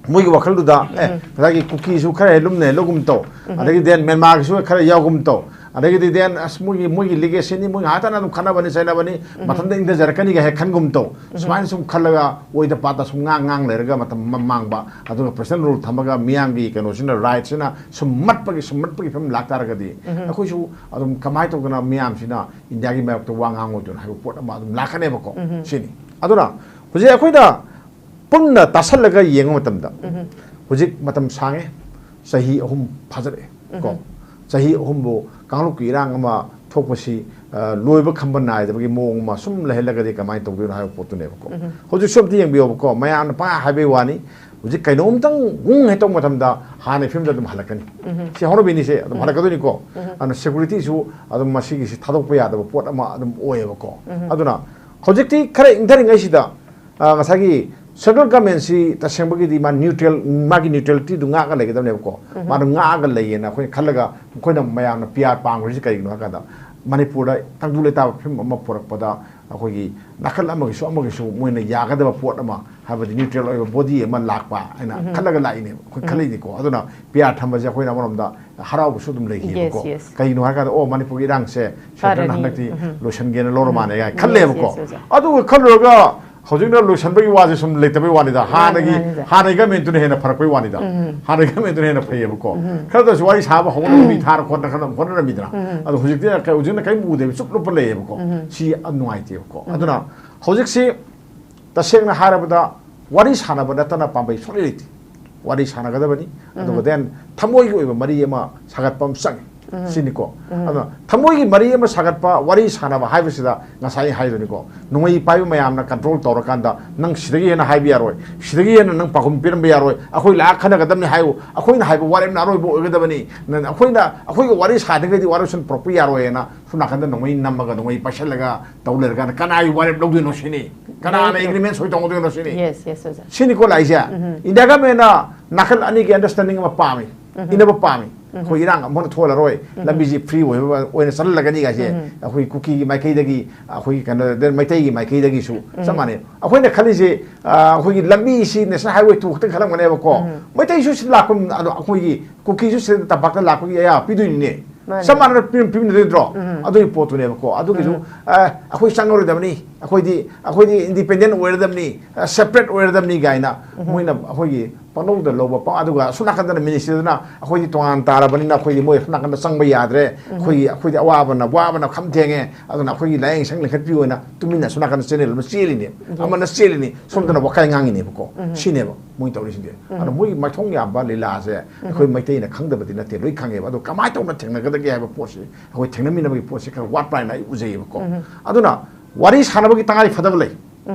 ꯃꯣꯏꯒꯤ ꯋꯥꯈꯜꯗꯨꯗ, ꯑꯦ, ꯎꯝ꯫ ꯉꯁꯥꯏꯒꯤ ꯀꯨꯀꯤꯁꯨ ꯈꯔ ꯍꯦꯛ ꯂꯨꯝꯅ ꯍꯦꯛ ꯂꯧꯒꯨꯝ ꯇꯧ, ꯎꯝ꯫ ꯑꯗꯒꯤ then ꯃ꯭ꯌꯥꯟꯃꯥꯔꯒꯤꯁꯨ ꯈꯔ ꯌꯥꯎꯒꯨꯝ ꯇꯧ, ꯑꯗꯒꯤꯗꯤ then ꯑꯁ ꯃꯣꯏꯒꯤ, ꯃꯣꯏꯒꯤ ꯂꯤꯒꯦꯁꯤꯅꯤ, ꯃꯣꯏ ꯉꯥꯏꯍꯥꯛꯇꯅ ꯑꯗꯨꯝ ꯈꯠꯅꯕꯅꯤ ꯆꯩꯅꯕꯅꯤ, ꯎꯝ꯫ ꯃꯊꯟꯇ ꯏꯪꯊꯖꯔꯛꯀꯅꯤꯒ ꯍꯦꯛ ꯈꯟꯒꯨꯝ ꯇꯧ꯫ ꯎꯝ꯫ ꯁꯨꯃꯥꯏꯅ ꯁꯨꯝ ꯈꯜꯂꯒ ꯑꯣꯏꯗ ꯄꯥꯗ ꯁꯨꯝ ꯉꯥꯡ ꯉꯥꯡ ꯂꯩꯔꯒ ꯃꯇꯝ ꯃ-, ꯃꯥꯡꯕ, ꯑꯗꯨꯒ personal rule ꯊꯝꯃꯒ ꯃꯤꯌꯥꯝꯒꯤ ꯀꯩꯅꯣꯁꯤꯅ, rightꯁꯤꯅ ꯁꯨꯝ ꯃꯠꯄꯒꯤ, ꯁꯨꯝ ꯃꯠꯄꯒꯤ ꯐꯤꯕꯝ ꯂꯥꯛꯇꯥꯔꯒꯗꯤ ꯎꯝ꯫ ꯑꯩꯈꯣꯏꯁꯨ ꯑꯗꯨꯝ ꯀꯃꯥꯏꯅ ꯇꯧꯗꯅ ꯃꯤꯌꯥꯝꯁꯤꯅ ꯏꯟꯗꯤꯌꯥꯒꯤ ꯃꯥꯌꯣꯛꯇ ꯋꯥ ꯉꯥꯡꯉꯣꯏꯗꯣꯏꯅꯣ ꯍꯥꯏꯕ ꯄꯣꯠ ꯑꯃ ꯑꯗꯨꯝ ꯂꯥꯛꯀꯅꯦꯕꯀꯣ꯫ ꯎꯝ꯫ ꯁꯤꯅꯤ꯫ ꯑꯗꯨꯅ ꯍꯧꯖꯤꯛ ꯑꯩꯈꯣꯏꯅ ꯄꯨꯟꯅ ꯇꯥꯁꯜꯂꯒ ꯌꯦꯡꯕ ꯃꯇꯝꯗ, ꯎꯝ꯫ ꯍꯧꯖꯤꯛ ꯃꯇꯝ ꯁꯥꯡꯉꯦ, ꯆꯍꯤ ꯑꯍꯨꯝ ꯐꯥꯖꯔꯛꯑꯦ ꯀꯣ꯫ ꯎꯝ꯫ ꯆꯍꯤ ꯑꯍꯨꯝꯕꯨ ꯀꯥꯡꯂꯨꯞꯀꯤ ꯏꯔꯥꯡ ꯑꯃ ꯊꯣꯛꯄꯁꯤ, ꯑ, ꯂꯣꯏꯕ ꯈꯝꯕ ꯅꯥꯏꯗꯕꯒꯤ ꯃꯑꯣꯡ ꯑꯃ ꯁꯨꯝ ꯂꯩꯍꯜꯂꯒꯗꯤ ꯀꯃꯥꯏꯅ ꯇꯧꯗꯣꯏꯅꯣ ꯍꯥꯏꯕ ꯄꯣꯠꯇꯨꯅꯦꯕꯀꯣ꯫ ꯎꯝ꯫ ꯍꯧꯖꯤꯛꯁꯨ ꯑꯝꯇ ꯌꯦꯡꯕꯤꯌꯣꯕꯀꯣ, ꯃꯌꯥꯝꯅ ꯄꯪꯍꯥꯏ ꯍꯥꯏꯕꯩ ꯋꯥꯅꯤ꯫ ꯍꯧꯖꯤꯛ ꯀꯩꯅꯣꯝꯇꯪ ꯎꯪ ꯍꯦꯛ ꯇꯧꯕ ꯃꯇꯝꯗ ꯍꯥꯟꯅ ꯐꯤꯕꯝꯗ ꯑꯗꯨꯝ ꯍꯜꯂꯛꯀꯅꯤ꯫ ꯎꯝ꯫ ꯁꯤ ꯍꯧꯔꯛꯏꯅꯤꯁꯦ, ꯑꯗꯨꯝ ꯎꯝ꯫ ꯍꯜꯂꯛꯀꯗꯣꯏꯅꯤꯀꯣ꯫ ꯎꯝ꯫ ꯑꯗꯨꯅ securityꯁꯨ ꯑꯗꯨꯝ ꯃꯁꯤꯒꯤꯁꯤ ꯊꯥꯗꯣꯛꯄ ꯌꯥꯗꯕ ꯄꯣꯠ ꯑꯃ ꯑꯗꯨꯝ ꯑꯣꯏꯌꯦꯕꯀꯣ꯫ ꯎꯝ꯫ ꯑꯗꯨꯅ ꯍꯧꯖꯤꯛꯇꯤ ꯈꯔ ꯏꯪꯊꯔꯤꯉꯩꯁꯤꯗ ꯑ, ꯉꯁꯥꯏꯒꯤ central governmentꯁꯤ ꯇꯁꯦꯡꯕꯒꯤꯗꯤ ꯃꯥ neutral, ꯃꯥꯒꯤ neutralityꯗꯨ ꯉꯥꯛꯑꯒ ꯂꯩꯒꯗꯕꯅꯦꯕꯀꯣ꯫ ꯎꯝ꯫ ꯃꯥꯅ ꯉꯥꯛꯑꯒ ꯂꯩꯌꯦꯅ ꯑꯩꯈꯣꯏꯅ ꯈꯜꯂꯒ, ꯑꯩꯈꯣꯏꯅ ꯃꯌꯥꯝꯅ ꯄꯤ ꯑꯥꯔ ꯄꯥꯝꯈ꯭ꯔꯤꯁꯤ ꯀꯔꯤꯒꯤꯅꯣ ꯍꯥꯏ ꯀꯥꯟꯗ, ꯃꯅꯤꯄꯨꯔꯗ ꯇꯪꯗꯨ ꯂꯩꯇꯥꯕ ꯐꯤꯕꯝ ꯑꯃ ꯄꯨꯔꯛꯄꯗ ꯑꯩꯈꯣꯏꯒꯤ ꯅꯥꯀꯜ ꯑꯃꯒꯤꯁꯨ ꯑꯃꯒꯤꯁꯨ ꯃꯣꯏꯅ ꯌꯥꯒꯗꯕ ꯄꯣꯠ ꯑꯃ, ꯍꯥꯏꯕꯗꯤ neutral ꯑꯣꯏꯕ body ꯑꯃ ꯂꯥꯛꯄ ꯍꯥꯏꯅ ꯎꯝ꯫ ꯈꯜꯂꯒ ꯂꯥꯛꯏꯅꯦꯕ꯫ ꯑꯩꯈꯣꯏ ꯎꯝ꯫ ꯈꯜꯂꯤꯅꯤꯀꯣ꯫ ꯑꯗꯨꯅ ꯄꯤ ꯑꯥꯔ ꯊꯝꯕꯁꯦ ꯑꯩꯈꯣꯏꯅ ꯑꯃꯔꯣꯝꯗ ꯍꯔꯥꯎꯕꯁꯨ ꯑꯗꯨꯝ ꯂꯩꯈꯤꯕꯀꯣ꯫ Yes, yes. ꯀꯩꯒꯤꯅꯣ ꯍꯥꯏ ꯀꯥꯟꯗ, ꯑꯣ, ꯃꯅꯤꯄꯨꯔꯒꯤ ꯏꯔꯥꯡꯁꯦ centreꯅ ꯐꯔꯅꯤ꯫ ꯍꯟꯗꯛꯇꯤ ꯎꯝ꯫ ꯂꯣꯏꯁꯤꯟꯒꯦꯅ ꯂꯧꯔ ꯎꯝ꯫ ꯃꯥꯜꯂꯦ ꯀꯥꯏꯅ Yes, ꯈꯜꯂꯦꯕꯀꯣ꯫ Yes, yes, yes. ꯑꯗꯨꯒ ꯈꯜꯂꯨꯔꯒ ꯍꯧꯖꯤꯛꯅ ꯂꯣꯏꯁꯤꯟꯕꯒꯤ ꯋꯥꯁꯦ ꯁꯨꯝ ꯂꯩꯇꯕꯒꯤ ꯋꯥꯅꯤꯗ꯫ ꯃꯥꯅꯤ, ꯍꯥꯟꯅꯒꯤ, ꯃꯥꯅꯤ, ꯁꯥꯔ꯫ ꯍꯥꯟꯅꯒꯤ governmentꯇꯨꯅ ꯍꯦꯟꯅ ꯐꯔꯛꯄꯒꯤ ꯋꯥꯅꯤꯗ꯫ ꯎꯝ꯫ ꯍꯥꯟꯅꯒꯤ governmentꯇꯨꯅ ꯍꯦꯟꯅ ꯐꯩꯌꯦꯕꯀꯣ꯫ ꯎꯝ꯫ ꯈꯔꯗꯁꯨ ꯋꯥꯔꯤ ꯁꯥꯕ ꯍꯧꯅꯕꯤ ꯊꯥꯔ ꯈꯣꯠꯅ ꯈꯔ ꯍꯣꯠꯅꯔꯝꯃꯤꯗꯅ꯫ ꯎꯝ꯫ ꯑꯗꯣ ꯍꯧꯖꯤꯛꯇꯤ ꯀꯩ-, ꯍꯧꯖꯤꯛꯅ ꯀꯔꯤꯝ ꯎꯗꯦꯕ, ꯆꯨꯞ ꯂꯨꯞꯄ ꯂꯩꯌꯦꯕꯀꯣ꯫ ꯎꯝ꯫ ꯁꯤ ꯌꯥꯝ ꯅꯨꯡꯉꯥꯏꯇꯦꯕꯀꯣ꯫ ꯎꯝ꯫ ꯑꯗꯨꯅ ꯍꯧꯖꯤꯛꯁꯤ ꯇꯁꯦꯡꯅ ꯍꯥꯏꯔꯕꯗ ꯋꯥꯔꯤ ꯁꯥꯟꯅꯕ ꯅꯠꯇꯅ ꯄꯥꯝꯕꯩ ꯁꯨꯡꯂꯩ ꯂꯩꯇꯦ꯫ ꯋꯥꯔꯤ ꯁꯥꯟꯅꯒꯗꯕꯅꯤ, ꯑꯗꯨꯒ ꯎꯝ꯫ Then ꯊꯃꯣꯏꯒꯤ ꯑꯣꯏꯕ ꯃꯔꯤ ꯑꯃ ꯁꯥꯒꯠꯄ ꯑꯃ ꯆꯪꯉꯤ꯫ ꯁꯤꯅꯤꯀꯣ꯫ ꯑꯗꯨꯅ ꯊꯃꯣꯏꯒꯤ ꯃꯔꯤ ꯑꯃ ꯁꯥꯒꯠꯄ, ꯋꯥꯔꯤ ꯁꯥꯟꯅꯕ ꯍꯥꯏꯕꯁꯤꯗ ꯉꯁꯥꯏ ꯍꯥꯏꯗꯨꯅꯤꯀꯣ, ꯅꯣꯡꯃꯩ ꯄꯥꯏꯕ ꯃꯌꯥꯝꯅ control ꯇꯧꯔꯀꯥꯟꯗ ꯅꯪ ꯁꯤꯗꯒꯤ ꯍꯦꯟꯅ ꯍꯥꯏꯕ ꯌꯥꯔꯣꯏ, ꯁꯤꯗꯒꯤ ꯍꯦꯟꯅ ꯅꯪ ꯄꯥꯎꯈꯨꯝ ꯄꯤꯔꯝꯕ ꯌꯥꯔꯣꯏ, ꯑꯩꯈꯣꯏ ꯂꯥꯛꯑ ꯈꯟꯅꯒꯗꯕꯅꯤ ꯍꯥꯏꯌꯨ, ꯑꯩꯈꯣꯏꯅ ꯍꯥꯏꯕ ꯋꯥꯔꯦꯞꯅ ꯑꯔꯣꯏꯕ ꯑꯣꯏꯒꯗꯕꯅꯤ, ꯅ-, ꯑꯩꯈꯣꯏꯅ, ꯑꯩꯈꯣꯏꯒ ꯋꯥꯔꯤ ꯁꯥꯗ꯭ꯔꯤꯉꯩꯗꯤ ꯋꯥꯔꯣꯏꯁꯤꯟ ꯄꯨꯔꯛꯄ ꯌꯥꯔꯣꯏꯅ ꯁꯣꯝ ꯅꯥꯀꯟꯗ ꯅꯣꯡꯃꯩ ꯅꯝꯃꯒ ꯅꯣꯡꯃꯩ ꯄꯥꯏꯁꯜꯂꯒ ꯇꯧ ꯂꯩꯔꯀꯥꯟꯗ ꯀꯅꯥꯒꯤ ꯋꯥꯔꯦꯞ ꯂꯧꯗꯣꯏꯅꯣ ꯁꯤꯅꯤ, ꯀꯅꯥꯅ Very true. Agreement ꯁꯣꯏ ꯇꯧꯗꯣꯏꯅꯣ ꯁꯤꯅꯤ꯫ Yes, yes, ꯑꯣꯖꯥ꯫ ꯁꯤꯅꯤꯀꯣ ꯂꯥꯛꯏꯁꯦ꯫ ꯏꯟꯗꯤꯌꯥ ꯒꯃꯦꯟꯅ ꯅꯥꯀꯜ ꯑꯅꯤꯒꯤ understanding ꯑꯃ ꯄꯥꯝꯃꯤ, ꯏꯟꯅꯕ ꯄꯥꯝꯃꯤ꯫ ꯑꯩꯈꯣꯏ ꯏꯔꯥꯡ ꯑꯃꯨꯛ ꯍꯟꯅ ꯊꯣꯛꯍꯜꯂꯔꯣꯏ, ꯂꯝꯕꯤꯁꯤ free ꯑꯣꯏꯕ ꯑꯣꯏꯅ ꯆꯠꯍꯜꯂꯒꯅꯤ ꯀꯥꯏꯁꯦ꯫ ꯑꯩꯈꯣꯏ ꯀꯨꯀꯤꯒꯤ ꯃꯥꯏꯀꯩꯗꯒꯤ, ꯑꯩꯈꯣꯏꯒꯤ ꯀꯩꯅꯣ, ꯃꯩꯇꯩꯒꯤ ꯃꯥꯏꯀꯩꯗꯒꯤꯁꯨ ꯆꯞ ꯃꯥꯟꯅꯩ꯫ ꯑꯩꯈꯣꯏꯅ ꯈꯜꯂꯤꯁꯦ, ꯑ, ꯑꯩꯈꯣꯏꯒꯤ ꯂꯝꯕꯤꯁꯤ National Highway two ꯈꯛꯇꯪ ꯈꯜꯂꯝꯒꯅꯦꯕꯀꯣ꯫ ꯃꯩꯇꯩꯁꯨ ꯁꯤꯗ ꯂꯥꯛꯄ ꯑꯗꯣ ꯑꯩꯈꯣꯏꯒꯤ ꯀꯨꯀꯤꯁꯨ ꯁꯤꯗ ꯇꯝꯄꯥꯛꯇ ꯂꯥꯛꯄꯒꯤ ꯑꯌꯥꯕ ꯄꯤꯗꯣꯏꯅꯤꯅꯦ꯫ ꯃꯥꯅꯦ꯫ ꯆꯞ ꯃꯥꯟꯅꯅ ꯄꯤ-, ꯄꯤꯃꯤꯟꯅꯗꯣꯏ ꯅꯠꯇ꯭ꯔꯣ? ꯑꯗꯨꯒꯤ ꯄꯣꯠꯇꯨꯅꯦꯕꯀꯣ꯫ ꯑꯗꯨꯒꯤꯁꯨ, ꯑ, ꯑꯩꯈꯣꯏ ꯆꯪꯉꯔꯣꯏꯗꯕꯅꯤ, ꯑꯩꯈꯣꯏꯗꯤ, ꯑꯩꯈꯣꯏꯗꯤ independent ꯑꯣꯏꯔꯗꯕꯅꯤ, ꯑ, separate ꯑꯣꯏꯔꯗꯕꯅꯤ ꯀꯥꯏꯅ ꯃꯣꯏꯅ ꯑꯩꯈꯣꯏꯒꯤ ꯄꯪꯂꯧꯗ ꯂꯧꯕ, ꯄ-, ꯑꯗꯨꯒ ꯑꯁꯣꯝ ꯅꯥꯀꯟꯗꯅ ministryꯗꯨꯅ ꯑꯩꯈꯣꯏꯗꯤ ꯇꯣꯉꯥꯟ ꯇꯥꯔꯕꯅꯤꯅ ꯑꯩꯈꯣꯏꯗꯤ ꯃꯣꯏ ꯑꯁꯣꯝ ꯅꯥꯀꯟꯗ ꯆꯪꯕ ꯌꯥꯗ꯭ꯔꯦ, ꯑꯩꯈꯣꯏꯒꯤ, ꯑꯩꯈꯣꯏꯗꯤ ꯑꯋꯥꯕꯅ, ꯋꯥꯕꯅ ꯈꯝ ꯊꯦꯡꯉꯦ, ꯑꯗꯨꯅ ꯑꯩꯈꯣꯏꯒꯤ ꯂꯥꯏꯌꯦꯡ ꯁꯪ ꯂꯤꯡꯈꯠꯄꯤꯌꯨ ꯍꯥꯏꯅ ꯇꯨꯃꯤꯟꯅ ꯑꯁꯣꯝ ꯅꯥꯀꯟꯗ channel ꯑꯃ ꯆꯦꯜꯂꯤꯅꯦ, ꯑꯃꯅ ꯆꯦꯜꯂꯤꯅꯤ, ꯁꯣꯝꯗꯅ ꯋꯥꯈꯜ ꯉꯥꯡꯉꯤꯅꯦꯕꯀꯣ꯫ ꯁꯤꯅꯦꯕ ꯃꯣꯏ ꯇꯧꯔꯤꯁꯤꯡꯁꯦ꯫ ꯑꯗꯣ ꯃꯣꯏꯒꯤ ꯃꯥꯏꯊꯣꯡ ꯌꯥꯝꯕ ꯂꯤꯂꯥꯁꯦ ꯑꯩꯈꯣꯏ ꯃꯩꯇꯩꯅ ꯈꯪꯗꯕꯗꯤ ꯅꯠꯇꯦ, ꯂꯣꯏ ꯈꯪꯉꯦꯕ꯫ ꯑꯗꯣ ꯀꯃꯥꯏꯅ ꯇꯧꯅ ꯊꯦꯡꯅꯒꯗꯒꯦ ꯍꯥꯏꯕ ꯄꯣꯠꯁꯤ ꯑꯩꯈꯣꯏ ꯊꯦꯡꯅꯃꯤꯟꯅꯕꯒꯤ ꯄꯣꯠꯁꯤ ꯈꯔ ꯋꯥꯠꯄ꯭ꯔꯥ ꯍꯥꯏꯅ ꯑꯩ ꯎꯖꯩꯌꯦꯕꯀꯣ꯫ ꯑꯗꯨꯅ ꯋꯥꯔꯤ ꯁꯥꯟꯅꯕꯒꯤ ꯇꯉꯥꯏ ꯐꯗꯕ ꯂꯩ꯫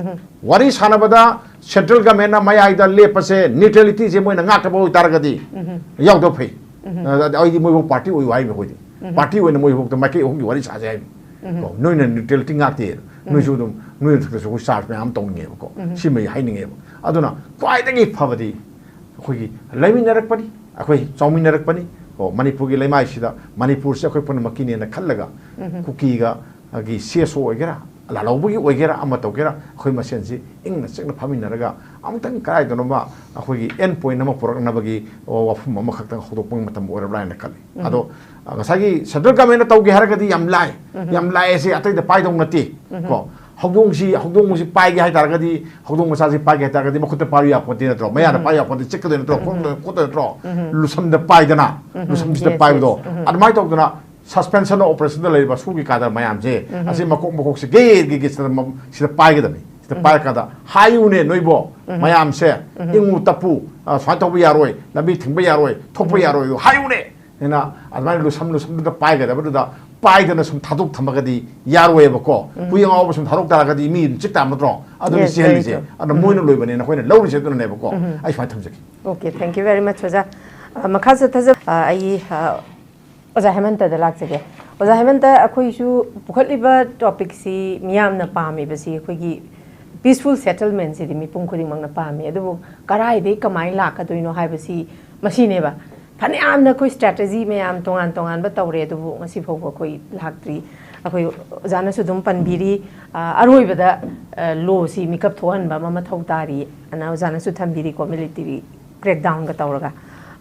ꯋꯥꯔꯤ ꯁꯥꯟꯅꯕꯗ central governmentꯅ ꯃꯌꯥꯏꯗ ꯂꯦꯞꯄꯁꯦ, neutralityꯁꯦ ꯃꯣꯏꯅ ꯉꯥꯛꯇꯕ ꯑꯣꯏꯇꯥꯔꯒꯗꯤ ꯌꯥꯎꯗꯕ ꯐꯩ꯫ ꯑ, ꯑꯩꯗꯤ ꯃꯣꯏꯕꯨ party ꯑꯣꯏꯌꯨ ꯍꯥꯏꯕ ꯑꯩꯈꯣꯏꯗꯤ꯫ Party ꯑꯣꯏꯅ ꯃꯣꯏꯕꯨ ꯃꯥꯏꯀꯩ ꯑꯍꯨꯝꯒꯤ ꯋꯥꯔꯤ ꯁꯥꯁꯦ ꯍꯥꯏꯕ꯫ ꯀꯣ, ꯅꯣꯏꯅ neutrality ꯉꯥꯛꯇꯦ, ꯅꯣꯏꯁꯨ ꯑꯗꯨꯝ ꯅꯣꯏ ꯃꯊꯛꯇꯁꯨ ꯑꯩꯈꯣꯏ charge ꯃꯌꯥꯝ ꯑꯃ ꯇꯧꯅꯤꯡꯉꯦꯕꯀꯣ꯫ ꯁꯤꯃ ꯑꯩ ꯍꯥꯏꯅꯤꯡꯉꯦꯕ꯫ ꯑꯗꯨꯅ ꯈ꯭ꯋꯥꯏꯗꯒꯤ ꯐꯕꯗꯤ ꯑꯩꯈꯣꯏꯒꯤ ꯂꯩꯃꯤꯟꯅꯔꯛꯄꯅꯤ, ꯑꯩꯈꯣꯏ ꯆꯥꯎꯃꯤꯟꯅꯔꯛꯄꯅꯤ꯫ ꯀꯣ, ꯃꯅꯤꯄꯨꯔꯒꯤ ꯂꯩꯃꯥꯏꯁꯤꯗ ꯃꯅꯤꯄꯨꯔꯁꯦ ꯑꯩꯈꯣꯏ ꯄꯨꯝꯅꯃꯛꯀꯤꯅꯦꯅ ꯈꯜꯂꯒ ꯀꯨꯀꯤꯒ ꯒꯤ CSO ꯑꯣꯏꯒꯦꯔꯥ, ꯂꯥꯜꯍꯧꯕꯒꯤ ꯑꯣꯏꯒꯦꯔꯥ, ꯑꯃ ꯇꯧꯒꯦꯔꯥ, ꯑꯩꯈꯣꯏ ꯃꯁꯦꯟꯁꯤ ꯏꯪꯅ ꯆꯤꯛꯅ ꯐꯝꯃꯤꯟꯅꯔꯒ ꯑꯃꯨꯛꯇꯪ ꯀꯗꯥꯏꯗꯅꯣꯃ ꯑꯩꯈꯣꯏꯒꯤ end point ꯑꯃ ꯄꯨꯔꯛꯅꯕꯒꯤ ꯋꯥꯐꯝ ꯑꯃꯈꯛꯇꯪ ꯍꯧꯗꯣꯛꯄꯒꯤ ꯃꯇꯝ ꯑꯣꯏꯔꯕ꯭ꯔꯥ ꯍꯥꯏꯅ ꯈꯜꯂꯤ꯫ ꯑꯗꯣ, ꯑ, ꯉꯁꯥꯏꯒꯤ central governmentꯅ ꯇꯧꯒꯦ ꯍꯥꯏꯔꯒꯗꯤ ꯌꯥꯝ ꯂꯥꯏ, ꯌꯥꯝ ꯂꯥꯏ ꯑꯁꯤ ꯑꯇꯩꯗ ꯄꯥꯏꯗꯧ ꯅꯠꯇꯦ꯫ ꯀꯣ, ꯍꯧꯗꯣꯡꯁꯤ, ꯍꯧꯗꯣꯡꯁꯤ ꯄꯥꯏꯒꯦ ꯍꯥꯏꯇꯥꯔꯒꯗꯤ, ꯍꯧꯗꯣꯡ ꯃꯆꯥꯁꯤ ꯄꯥꯏꯒꯦ ꯍꯥꯏꯇꯥꯔꯒꯗꯤ ꯃꯈꯨꯠꯇ ꯄꯥꯏꯕ ꯌꯥꯄꯣꯠꯇꯦ ꯅꯠꯇ꯭ꯔꯣ? ꯃꯌꯥꯗ ꯄꯥꯏꯕ ꯌꯥꯄꯣꯠꯇꯦ, ꯆꯤꯛꯀꯗꯣꯏ ꯅꯠꯇ꯭ꯔꯣ? ꯈꯣꯠꯀꯗꯣꯏ, ꯈꯣꯠꯇꯣꯏ ꯅꯠꯇ꯭ꯔꯣ? ꯂꯨꯁꯝꯗ ꯄꯥꯏꯗꯅ, ꯂꯨꯁꯝꯁꯤꯗ Yes, ꯄꯥꯏꯕꯗꯣ꯫ yes. ꯑꯗꯨꯃꯥꯏꯅ ꯇꯧꯗꯅ suspension of operationꯗ ꯂꯩꯔꯤꯕ ꯁꯨꯒꯤ ꯀꯥꯗꯔ ꯃꯌꯥꯝꯁꯦ, ꯑꯁꯤ ꯃꯀꯣꯛ ꯃꯀꯣꯛꯁꯦ ꯒꯦ ꯒꯦ ꯒꯦ ꯁꯤꯗ ꯃ-, ꯁꯤꯗ ꯄꯥꯏꯒꯗꯕꯅꯤ꯫ ꯁꯤꯗ ꯄꯥꯏꯔꯀꯥꯟꯗ ꯍꯥꯏꯌꯨꯅꯦ ꯅꯣꯏꯕꯣ, ꯃꯌꯥꯝꯁꯦ, ꯏꯪꯉꯨ ꯇꯞꯄꯨ, ꯑ, ꯁꯨꯃꯥꯏꯅ ꯇꯧꯕ ꯌꯥꯔꯣꯏ, ꯂꯝꯕꯤ ꯊꯤꯡꯕ ꯌꯥꯔꯣꯏ, ꯊꯣꯛꯄ ꯌꯥꯔꯣꯏ, ꯍꯥꯏꯌꯨꯅꯦ꯫ ꯅꯤꯅ ꯑꯗꯨꯃꯥꯏꯅ ꯂꯨꯁꯝ ꯂꯨꯁꯝꯗꯨꯗ ꯄꯥꯏꯒꯗꯕꯗꯨꯗ ꯄꯥꯏꯗꯅ ꯁꯨꯝ ꯊꯥꯗꯣꯛ ꯊꯝꯃꯒꯗꯤ ꯌꯥꯔꯣꯏꯕꯀꯣ꯫ ꯍꯨꯏ ꯑꯉꯥꯎꯕ ꯁꯨꯝ ꯊꯥꯗꯣꯛ ꯇꯥꯔꯒꯗꯤ ꯃꯤ ꯑꯗꯨꯝ ꯆꯤꯛ ꯇꯥꯕ ꯅꯠꯇ꯭ꯔꯣ? ꯑꯗꯨꯅ Yes, ꯆꯤꯛꯍꯜꯂꯤꯁꯦ꯫ Very true. ꯑꯗꯨꯅ ꯃꯣꯏꯅ ꯂꯣꯏꯕꯅꯦꯅ ꯑꯩꯈꯣꯏꯅ ꯂꯧꯔꯤꯁꯦ ꯑꯗꯨꯅꯅꯦꯕꯀꯣ꯫ ꯑꯩ ꯁꯨꯃꯥꯏꯅ ꯊꯝꯖꯒꯦ꯫ Okay, thank you very much, ꯑꯣꯖꯥ꯫ ꯑ, ꯃꯈꯥ ꯆꯠꯊꯖ-, ꯑ, ꯑꯩ, ꯑ, ꯑꯣꯖꯥ ꯍꯦꯃꯟꯇꯗ ꯂꯥꯛꯆꯒꯦ꯫ ꯑꯣꯖꯥ ꯍꯦꯃꯟꯇ, ꯑꯩꯈꯣꯏꯁꯨ ꯄꯨꯈꯠꯂꯤꯕ topicꯁꯤ ꯃꯤꯌꯥꯝꯅ ꯄꯥꯝꯃꯤꯕꯁꯤ ꯑꯩꯈꯣꯏꯒꯤ peaceful settlementꯁꯤꯗꯤ ꯃꯤꯄꯨꯝ ꯈꯨꯗꯤꯡꯃꯛꯅ ꯄꯥꯝꯃꯤ꯫ ꯑꯗꯨꯕꯨ ꯀꯔꯥꯏꯗꯒꯤ ꯀꯃꯥꯏꯅ ꯂꯥꯛꯀꯗꯣꯏꯅꯣ ꯍꯥꯏꯕꯁꯤ ꯃꯁꯤꯅꯦꯕ꯫ ꯐꯅꯌꯥꯝꯅ ꯑꯩꯈꯣꯏ strategy ꯃꯌꯥꯝ ꯇꯣꯉꯥꯟ ꯇꯣꯉꯥꯟꯕ ꯇꯧꯔꯦ, ꯑꯗꯨꯕꯨ ꯉꯁꯤ ꯐꯥꯎꯕ ꯑꯩꯈꯣꯏ ꯂꯥꯛꯇ꯭ꯔꯤ꯫ ꯑꯩꯈꯣꯏ ꯑꯣꯖꯥꯅꯁꯨ ꯑꯗꯨꯝ ꯄꯟꯕꯤꯔꯤ, ꯑ, ꯑꯔꯣꯏꯕꯗ, ꯑ, lawꯁꯤ ꯃꯤꯀꯞ ꯊꯣꯛꯍꯟꯕ ꯑꯃ ꯃꯊꯧ ꯇꯥꯔꯤ ꯑꯅ ꯑꯣꯖꯥꯅꯁꯨ ꯊꯝꯕꯤꯔꯤꯀꯣ, military crackdownꯒ ꯇꯧꯔꯒ꯫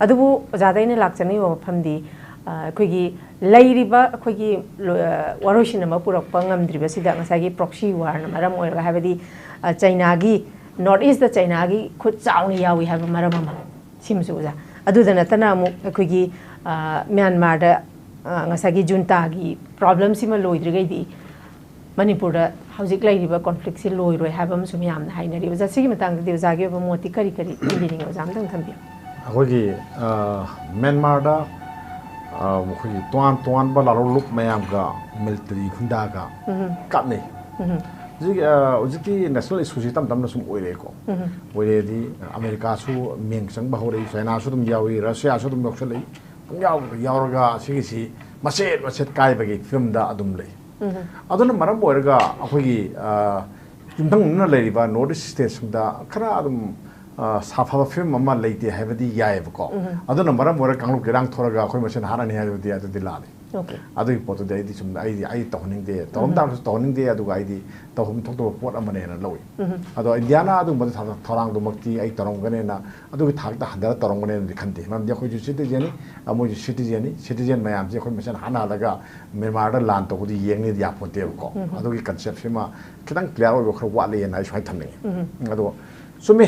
ꯑꯗꯨꯕꯨ ꯑꯣꯖꯥꯗ ꯑꯩꯅ ꯂꯥꯛꯆꯅꯤꯡꯕ ꯋꯥꯐꯝꯗꯤ, ꯑ, ꯑꯩꯈꯣꯏꯒꯤ ꯂꯩꯔꯤꯕ ꯑꯩꯈꯣꯏꯒꯤ ꯂꯣ-, ꯑ, ꯋꯥꯔꯣꯏꯁꯤꯟ ꯑꯃ ꯄꯨꯔꯛꯄ ꯉꯝꯗ꯭ꯔꯤꯕꯁꯤꯗ ꯉꯁꯥꯏꯒꯤ proxy warꯅ ꯃꯔꯝ ꯑꯣꯏꯔꯒ, ꯍꯥꯏꯕꯗꯤ, ꯑ, ꯆꯩꯅꯥꯒꯤ, North Eastꯇ ꯆꯩꯅꯥꯒꯤ ꯈꯨꯠ ꯆꯥꯎꯅ ꯌꯥꯎꯏ ꯍꯥꯏꯕ ꯃꯔꯝ ꯑꯃ꯫ ꯁꯤꯃꯁꯨ ꯑꯣꯖꯥ꯫ ꯑꯗꯨꯗ ꯅꯠꯇꯅ ꯑꯃꯨꯛ ꯑꯩꯈꯣꯏꯒꯤ, ꯑ, ꯃ꯭ꯌꯥꯟꯃꯥꯔꯗ, ꯑ, ꯉꯁꯥꯏꯒꯤ ꯖꯨꯟꯇꯥꯒꯤ problemꯁꯤꯃ ꯂꯣꯏꯗ꯭ꯔꯤꯈꯩꯗꯤ ꯃꯅꯤꯄꯨꯔꯗ ꯍꯧꯖꯤꯛ ꯂꯩꯔꯤꯕ conflictꯁꯤ ꯂꯣꯏꯔꯣꯏ ꯍꯥꯏꯕ ꯑꯃꯁꯨ ꯃꯌꯥꯝꯅ ꯍꯥꯏꯅꯔꯤ꯫ ꯑꯣꯖꯥ, ꯁꯤꯒꯤ ꯃꯇꯥꯡꯗꯗꯤ ꯑꯣꯖꯥꯒꯤ ꯑꯣꯏꯕ ꯃꯣꯠꯇꯤ ꯀꯔꯤ ꯀꯔꯤ ꯊꯝꯕꯤꯅꯤꯡꯉꯤ? ꯑꯣꯖꯥ, ꯑꯝꯇꯪ ꯊꯝꯕꯤꯌꯨ꯫ ꯑꯩꯈꯣꯏꯒꯤ, ꯑ, ꯃ꯭ꯌꯥꯟꯃꯥꯔꯗ, ꯑ, ꯑꯩꯈꯣꯏꯒꯤ ꯇꯣꯉꯥꯟ ꯇꯣꯉꯥꯟꯕ ꯂꯥꯂꯣꯡꯂꯨꯞ ꯃꯌꯥꯝꯒ military ꯈꯨꯟꯗꯥꯒ ꯀꯥꯞꯅꯩ꯫ ꯍꯧꯖꯤꯛ, ꯑ, ꯍꯧꯖꯤꯛꯇꯤ national issueꯁꯤ ꯇꯞ ꯇꯞꯅ ꯁꯨꯝ ꯑꯣꯏꯔꯛꯑꯦꯀꯣ꯫ ꯑꯣꯏꯔꯦꯗꯤ ꯑꯃꯦꯔꯤꯀꯥꯁꯨ ꯃꯤꯡ ꯆꯪꯕ ꯍꯧꯔꯛꯏ, ꯆꯥꯏꯅꯥꯁꯨ ꯑꯗꯨꯝ ꯌꯥꯎꯏ, ꯔꯁꯤꯌꯥꯁꯨ ꯑꯗꯨꯝ ꯌꯥꯎꯁꯜꯂꯛꯏ꯫ ꯄꯨꯡꯌꯥꯎꯗ ꯌꯥꯎꯔꯒ ꯁꯤꯒꯤꯁꯤ ꯃꯆꯦꯠ ꯃꯆꯦꯠ ꯀꯥꯏꯕꯒꯤ ꯐꯤꯕꯝꯗ ꯑꯗꯨꯝ ꯂꯩ꯫ ꯑꯗꯨꯅ ꯃꯔꯝ ꯑꯣꯏꯔꯒ ꯑꯩꯈꯣꯏꯒꯤ, ꯑ, ꯌꯨꯝꯊꯪꯅꯅ ꯂꯩꯔꯤꯕ North East stateꯁꯤꯡꯗ ꯈꯔ ꯑꯗꯨꯝ, ꯑ, ꯁꯥꯐꯕ ꯐꯤꯕꯝ ꯑꯃ ꯂꯩꯇꯦ ꯍꯥꯏꯕꯗꯤ ꯌꯥꯏꯑꯕꯀꯣ꯫ ꯑꯗꯨꯅ ꯃꯔꯝ ꯑꯣꯏꯔꯒ ꯀꯥꯡꯂꯨꯞꯀꯤ ꯏꯔꯥꯡ ꯊꯣꯔꯒ ꯑꯩꯈꯣꯏ ꯃꯁꯦꯟ ꯍꯥꯠꯅꯅꯤ ꯍꯥꯏꯕꯗꯤ ꯑꯗꯨꯗꯤ ꯂꯥꯜꯂꯤ꯫ Okay. ꯑꯗꯨꯒꯤ ꯄꯣꯠꯇꯨꯗꯤ ꯑꯩꯗꯤ ꯁꯨꯝ ꯑꯩꯗꯤ, ꯑꯩ ꯇꯧꯍꯟꯅꯤꯡꯗꯦ꯫ ꯇꯧꯔꯝ ꯇꯥꯔꯒꯁꯨ ꯇꯧꯍꯟꯅꯤꯡꯗꯦ, ꯑꯗꯨꯒ ꯑꯩꯗꯤ ꯇꯧꯐꯝ ꯊꯣꯛꯇꯕ ꯄꯣꯠ ꯑꯃꯅꯦꯅ ꯂꯧꯏ꯫ ꯑꯗꯣ ꯏꯟꯗꯤꯌꯥꯅ ꯑꯗꯨꯒꯨꯝꯕ ꯊꯧ-, ꯊꯧꯔꯥꯡꯗꯨꯃꯛꯇꯤ ꯑꯩ ꯇꯧꯔꯝꯒꯅꯦꯅ, ꯑꯗꯨꯒꯤ ꯊꯥꯛꯇ ꯍꯟꯊꯔ ꯇꯧꯔꯝꯒꯅꯦꯅꯗꯤ ꯈꯟꯗꯦ꯫ ꯃꯔꯝꯗꯤ ꯑꯩꯈꯣꯏꯁꯨ citizenꯅꯤ, ꯑ, ꯃꯣꯏꯁꯨ citizenꯅꯤ꯫ Citizen ꯃꯌꯥꯝꯁꯦ ꯑꯩꯈꯣꯏ ꯃꯁꯦꯟ ꯍꯥꯠꯅꯍꯜꯂꯒ ꯃ꯭ꯌꯥꯟꯃꯥꯔꯗ ꯂꯥꯟ ꯇꯧꯕꯗꯤ ꯌꯦꯡꯅꯤꯗꯤ ꯌꯥꯄꯣꯟꯇꯦꯕꯀꯣ꯫ ꯑꯗꯨꯒꯤ conceptꯁꯤꯃ ꯈꯤꯇꯪ clear ꯑꯣꯏꯕ ꯈꯔ ꯋꯥꯠꯂꯤꯅ ꯑꯩ ꯁꯨꯃꯥꯏꯅ ꯊꯝꯅꯤꯡꯉꯤ꯫ ꯑꯗꯣ ꯆꯨꯝꯃꯤ,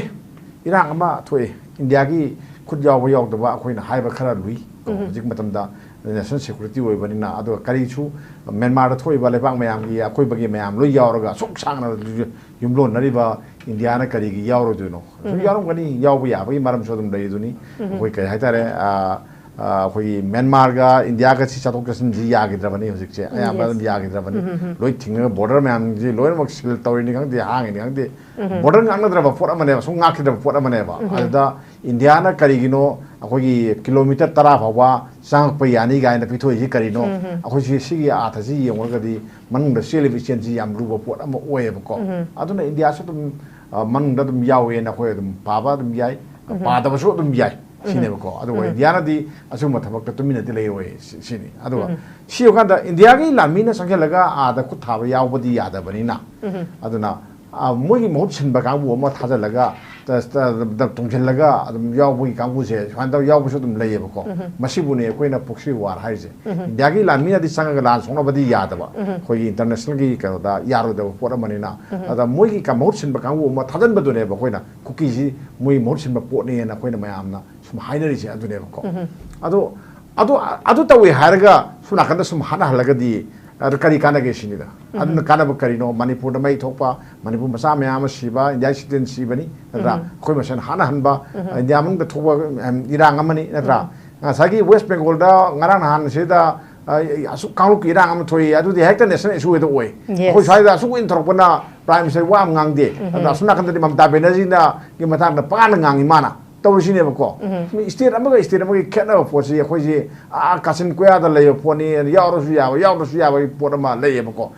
ꯏꯔꯥꯡ ꯑꯃ ꯊꯣꯛꯑꯦ꯫ ꯏꯟꯗꯤꯌꯥꯒꯤ ꯈꯨꯠ ꯌꯥꯎꯕ ꯌꯥꯎꯗꯕ ꯑꯩꯈꯣꯏꯅ ꯍꯥꯏꯕ ꯈꯔ ꯂꯨꯏ꯫ ꯍꯧꯖꯤꯛ ꯃꯇꯝꯗ national security ꯑꯣꯏꯕꯅꯤꯅ, ꯑꯗꯨꯒ ꯀꯔꯤꯁꯨ ꯃ꯭ꯌꯥꯟꯃꯥꯔꯗ ꯊꯣꯛꯏꯕ ꯂꯩꯕꯥꯛ ꯃꯌꯥꯝꯒꯤ, ꯑꯀꯣꯏꯕꯒꯤ ꯃꯌꯥꯝ ꯂꯣꯏ ꯌꯥꯎꯔꯒ ꯑꯁꯨꯛ ꯁꯥꯡꯅ ꯌꯨꯝꯂꯣꯟꯅꯔꯤꯕ ꯏꯟꯗꯤꯌꯥꯅ ꯀꯔꯤꯒꯤ ꯌꯥꯎꯔꯣꯏꯗꯣꯏꯅꯣ? ꯁꯨꯝ ꯌꯥꯎꯔꯝꯒꯅꯤ, ꯌꯥꯎꯕ ꯌꯥꯕꯒꯤ ꯃꯔꯝꯁꯨ ꯑꯗꯨꯝ ꯂꯩ ꯑꯗꯨꯅꯤ꯫ ꯑꯩꯈꯣꯏ ꯀꯔꯤ ꯍꯥꯏꯇꯥꯔꯦ, ꯑ, ꯑ, ꯑꯩꯈꯣꯏꯒꯤ ꯃ꯭ꯌꯥꯟꯃꯥꯔꯒ ꯏꯟꯗꯤꯌꯥꯒ ꯁꯤ ꯆꯠꯊꯣꯛ ꯆꯠꯁꯤꯟꯁꯤ ꯌꯥꯈꯤꯗ꯭ꯔꯕꯅꯤ ꯍꯧꯖꯤꯛꯁꯦ꯫ ꯑꯌꯥꯝꯕ ꯑꯗꯨꯝ ꯌꯥꯈꯤꯗ꯭ꯔꯕꯅꯤ꯫ ꯂꯣꯏ ꯊꯤꯡꯉꯒ ꯕꯣꯔꯗꯔ ꯃꯌꯥꯝꯁꯤ ꯂꯣꯏꯅꯃꯛ ꯁꯤꯜ ꯇꯧꯔꯤꯅꯤ ꯈꯪꯗꯦ, ꯍꯥꯡꯉꯤꯅꯤ ꯈꯪꯗꯦ, ꯕꯣꯔꯗꯔ ꯉꯥꯛꯅꯗ꯭ꯔꯕ ꯄꯣꯠ ꯑꯃꯅꯦꯕ, ꯁꯨꯝ ꯉꯥꯛꯈꯤꯗ꯭ꯔꯕ ꯄꯣꯠ ꯑꯃꯅꯦꯕ꯫ ꯑꯗꯨꯗ ꯏꯟꯗꯤꯌꯥꯅ ꯀꯔꯤꯒꯤꯅꯣ ꯑꯩꯈꯣꯏꯒꯤ ꯀꯤꯂꯣꯃꯤꯇꯔ ꯇꯔꯥ ꯐꯥꯎꯕ ꯆꯪꯉꯛꯄ ꯌꯥꯅꯤ ꯀꯥꯏꯅ ꯄꯤꯊꯣꯛꯏꯁꯤ ꯀꯔꯤꯅꯣ? ꯑꯩꯈꯣꯏꯁꯤ ꯁꯤꯒꯤ ꯑꯥꯊꯁꯤ ꯌꯦꯡꯉꯨꯔꯒꯗꯤ ꯃꯅꯨꯡꯗ ꯆꯦꯜꯂꯤꯕ ꯏꯆꯦꯜꯁꯤ ꯌꯥꯝ ꯂꯨꯕ ꯄꯣꯠ ꯑꯃ ꯑꯣꯏꯌꯦꯕꯀꯣ꯫ ꯑꯗꯨꯅ ꯏꯟꯗꯤꯌꯥꯁꯨ ꯑꯗꯨꯝ, ꯑ, ꯃꯅꯨꯡꯗ ꯑꯗꯨꯝ ꯌꯥꯎꯋꯦꯅ ꯑꯩꯈꯣꯏ ꯑꯗꯨꯝ ꯄꯥꯕ ꯑꯗꯨꯝ ꯌꯥꯏ, ꯄꯥꯗꯕꯁꯨ ꯑꯗꯨꯝ ꯌꯥꯏ꯫ ꯁꯤꯅꯦꯕꯀꯣ꯫ ꯑꯗꯨꯒ ꯏꯟꯗꯤꯌꯥꯅꯗꯤ ꯑꯁꯤꯒꯨꯝꯕ ꯊꯕꯛꯇ ꯇꯨꯃꯤꯟꯅꯗꯤ ꯂꯩꯔꯣꯏ ꯁꯤ-, ꯁꯤꯅꯤ꯫ ꯑꯗꯨꯒ ꯁꯤ ꯌꯧꯀꯥꯟꯗ ꯏꯟꯗꯤꯌꯥꯒꯤ ꯂꯥꯟꯃꯤꯅ ꯆꯪꯁꯤꯜꯂꯒ ꯑꯥꯗ ꯈꯨꯠ ꯊꯥꯕ ꯌꯥꯎꯕꯗꯤ ꯌꯥꯗꯕꯅꯤꯅ, ꯑꯗꯨꯅ, ꯑ, ꯃꯣꯏꯒꯤ ꯃꯍꯨꯠ ꯁꯤꯟꯕ ꯀꯥꯡꯕꯨ ꯑꯃ ꯊꯥꯖꯤꯜꯂꯒ ꯇ-, ꯇ-, ꯇ-, ꯇꯨꯡꯁꯤꯜꯂꯒ ꯑꯗꯨꯝ ꯌꯥꯎꯕꯒꯤ ꯀꯥꯡꯕꯨꯁꯦ ꯁꯨꯃꯥꯏꯅ ꯇꯧꯔ ꯌꯥꯎꯕꯁꯨ ꯑꯗꯨꯝ ꯂꯩꯌꯦꯕꯀꯣ꯫ ꯃꯁꯤꯕꯨꯅꯦ ꯑꯩꯈꯣꯏꯅ proxy war ꯍꯥꯏꯔꯤꯁꯦ꯫ ꯏꯟꯗꯤꯌꯥꯒꯤ ꯂꯥꯟꯃꯤꯅꯗꯤ ꯆꯪꯉꯒ ꯂꯥꯟ ꯁꯣꯛꯅꯕꯗꯤ ꯌꯥꯗꯕ, ꯑꯩꯈꯣꯏꯒꯤ internationalꯒꯤ ꯀꯩꯅꯣꯗ ꯌꯥꯔꯣꯏꯗꯕ ꯄꯣꯠ ꯑꯃꯅꯤꯅ꯫ ꯑꯗ ꯃꯣꯏꯒꯤ ꯀ-, ꯃꯍꯨꯠ ꯁꯤꯟꯕ ꯀꯥꯡꯕꯨ ꯑꯃ ꯊꯥꯖꯤꯟꯕꯗꯨꯅꯦꯕ ꯑꯩꯈꯣꯏꯅ ꯀꯨꯀꯤꯁꯤ ꯃꯣꯏ ꯃꯍꯨꯠ ꯁꯤꯟꯕ ꯄꯣꯠꯅꯦꯅ ꯑꯩꯈꯣꯏꯅ ꯃꯌꯥꯝꯅ ꯁꯨꯝ ꯍꯥꯏꯅꯔꯤꯁꯦ ꯑꯗꯨꯅꯦꯕꯀꯣ꯫ ꯑꯗꯣ, ꯑꯗꯣ, ꯑꯗꯨ ꯇꯧꯋꯦ ꯍꯥꯏꯔꯒ ꯁꯣꯝ ꯅꯥꯀꯟꯗ ꯁꯨꯝ ꯍꯥꯠꯅꯍꯜꯂꯒꯗꯤ ꯑꯗꯨ ꯀꯔꯤ ꯀꯥꯟꯅꯒꯦ ꯁꯤꯅꯤꯗ꯫ ꯑꯗꯨꯅ ꯀꯥꯟꯅꯕ ꯀꯔꯤꯅꯣ? ꯃꯅꯤꯄꯨꯔꯗ ꯃꯩ ꯊꯣꯛꯄ, ꯃꯅꯤꯄꯨꯔ ꯃꯆꯥ ꯃꯌꯥꯝ ꯑꯃ ꯁꯤꯕ, ꯏꯟꯗꯤꯌꯥ citizen ꯁꯤꯕꯅꯤ, ꯅꯠꯇ꯭ꯔꯥ? ꯑꯩꯈꯣꯏ ꯃꯁꯦꯟ ꯍꯥꯠꯅꯍꯟꯕ, ꯏꯟꯗꯤꯌꯥ ꯃꯅꯨꯡꯗ ꯊꯣꯛꯄ, ꯑꯝ, ꯏꯔꯥꯡ ꯑꯃꯅꯤ, ꯅꯠꯇ꯭ꯔꯥ? ꯉꯁꯥꯏꯒꯤ ꯋꯦꯁ ꯕꯦꯡꯒꯣꯜꯗ ꯉꯔꯥꯡ ꯅꯍꯥꯟ ꯁꯤꯗ, ꯑ, ꯑꯁꯨꯛ ꯀꯥꯡꯂꯨꯞꯀꯤ ꯏꯔꯥꯡ ꯑꯃ ꯊꯣꯛꯏ, ꯑꯗꯨꯗꯤ ꯍꯦꯛꯇ national issue ꯍꯦꯛꯇ ꯑꯣꯏ꯫ Yes. ꯑꯩꯈꯣꯏ ꯁ꯭ꯋꯥꯏꯗ ꯑꯁꯨꯛ ꯀꯨꯏꯅ ꯇꯧꯔꯛꯄꯅ Prime Minister ꯋꯥ ꯑꯃ ꯉꯥꯡꯗꯦ꯫ ꯑꯗꯨꯅ ꯑꯁꯣꯝ ꯅꯥꯀꯟꯗꯗꯤ ꯃꯃꯇꯥ ꯕꯦꯅꯔꯖꯤꯅꯒꯤ ꯃꯇꯥꯡꯗ ꯄꯉꯥꯡꯗ ꯉꯥꯡꯉꯤ ꯃꯥꯅ꯫ ꯇꯧꯔꯤꯁꯤꯅꯦꯕꯀꯣ꯫ ꯃꯤ state ꯑꯃꯒ state ꯑꯃꯒꯤ ꯈꯦꯠꯅꯕ ꯄꯣꯠꯁꯤ ꯑꯩꯈꯣꯏꯁꯤ, ꯑꯥ, ꯀꯥꯆꯤꯟ ꯀꯣꯌꯥꯗ ꯂꯩꯕ ꯄꯣꯠꯅꯤ, ꯌꯥꯎꯔꯁꯨ ꯌꯥꯕ, ꯌꯥꯎꯗ꯭ꯔꯁꯨ ꯌꯥꯕꯒꯤ ꯄꯣꯠ ꯑꯃ ꯂꯩꯌꯦꯕꯀꯣ꯫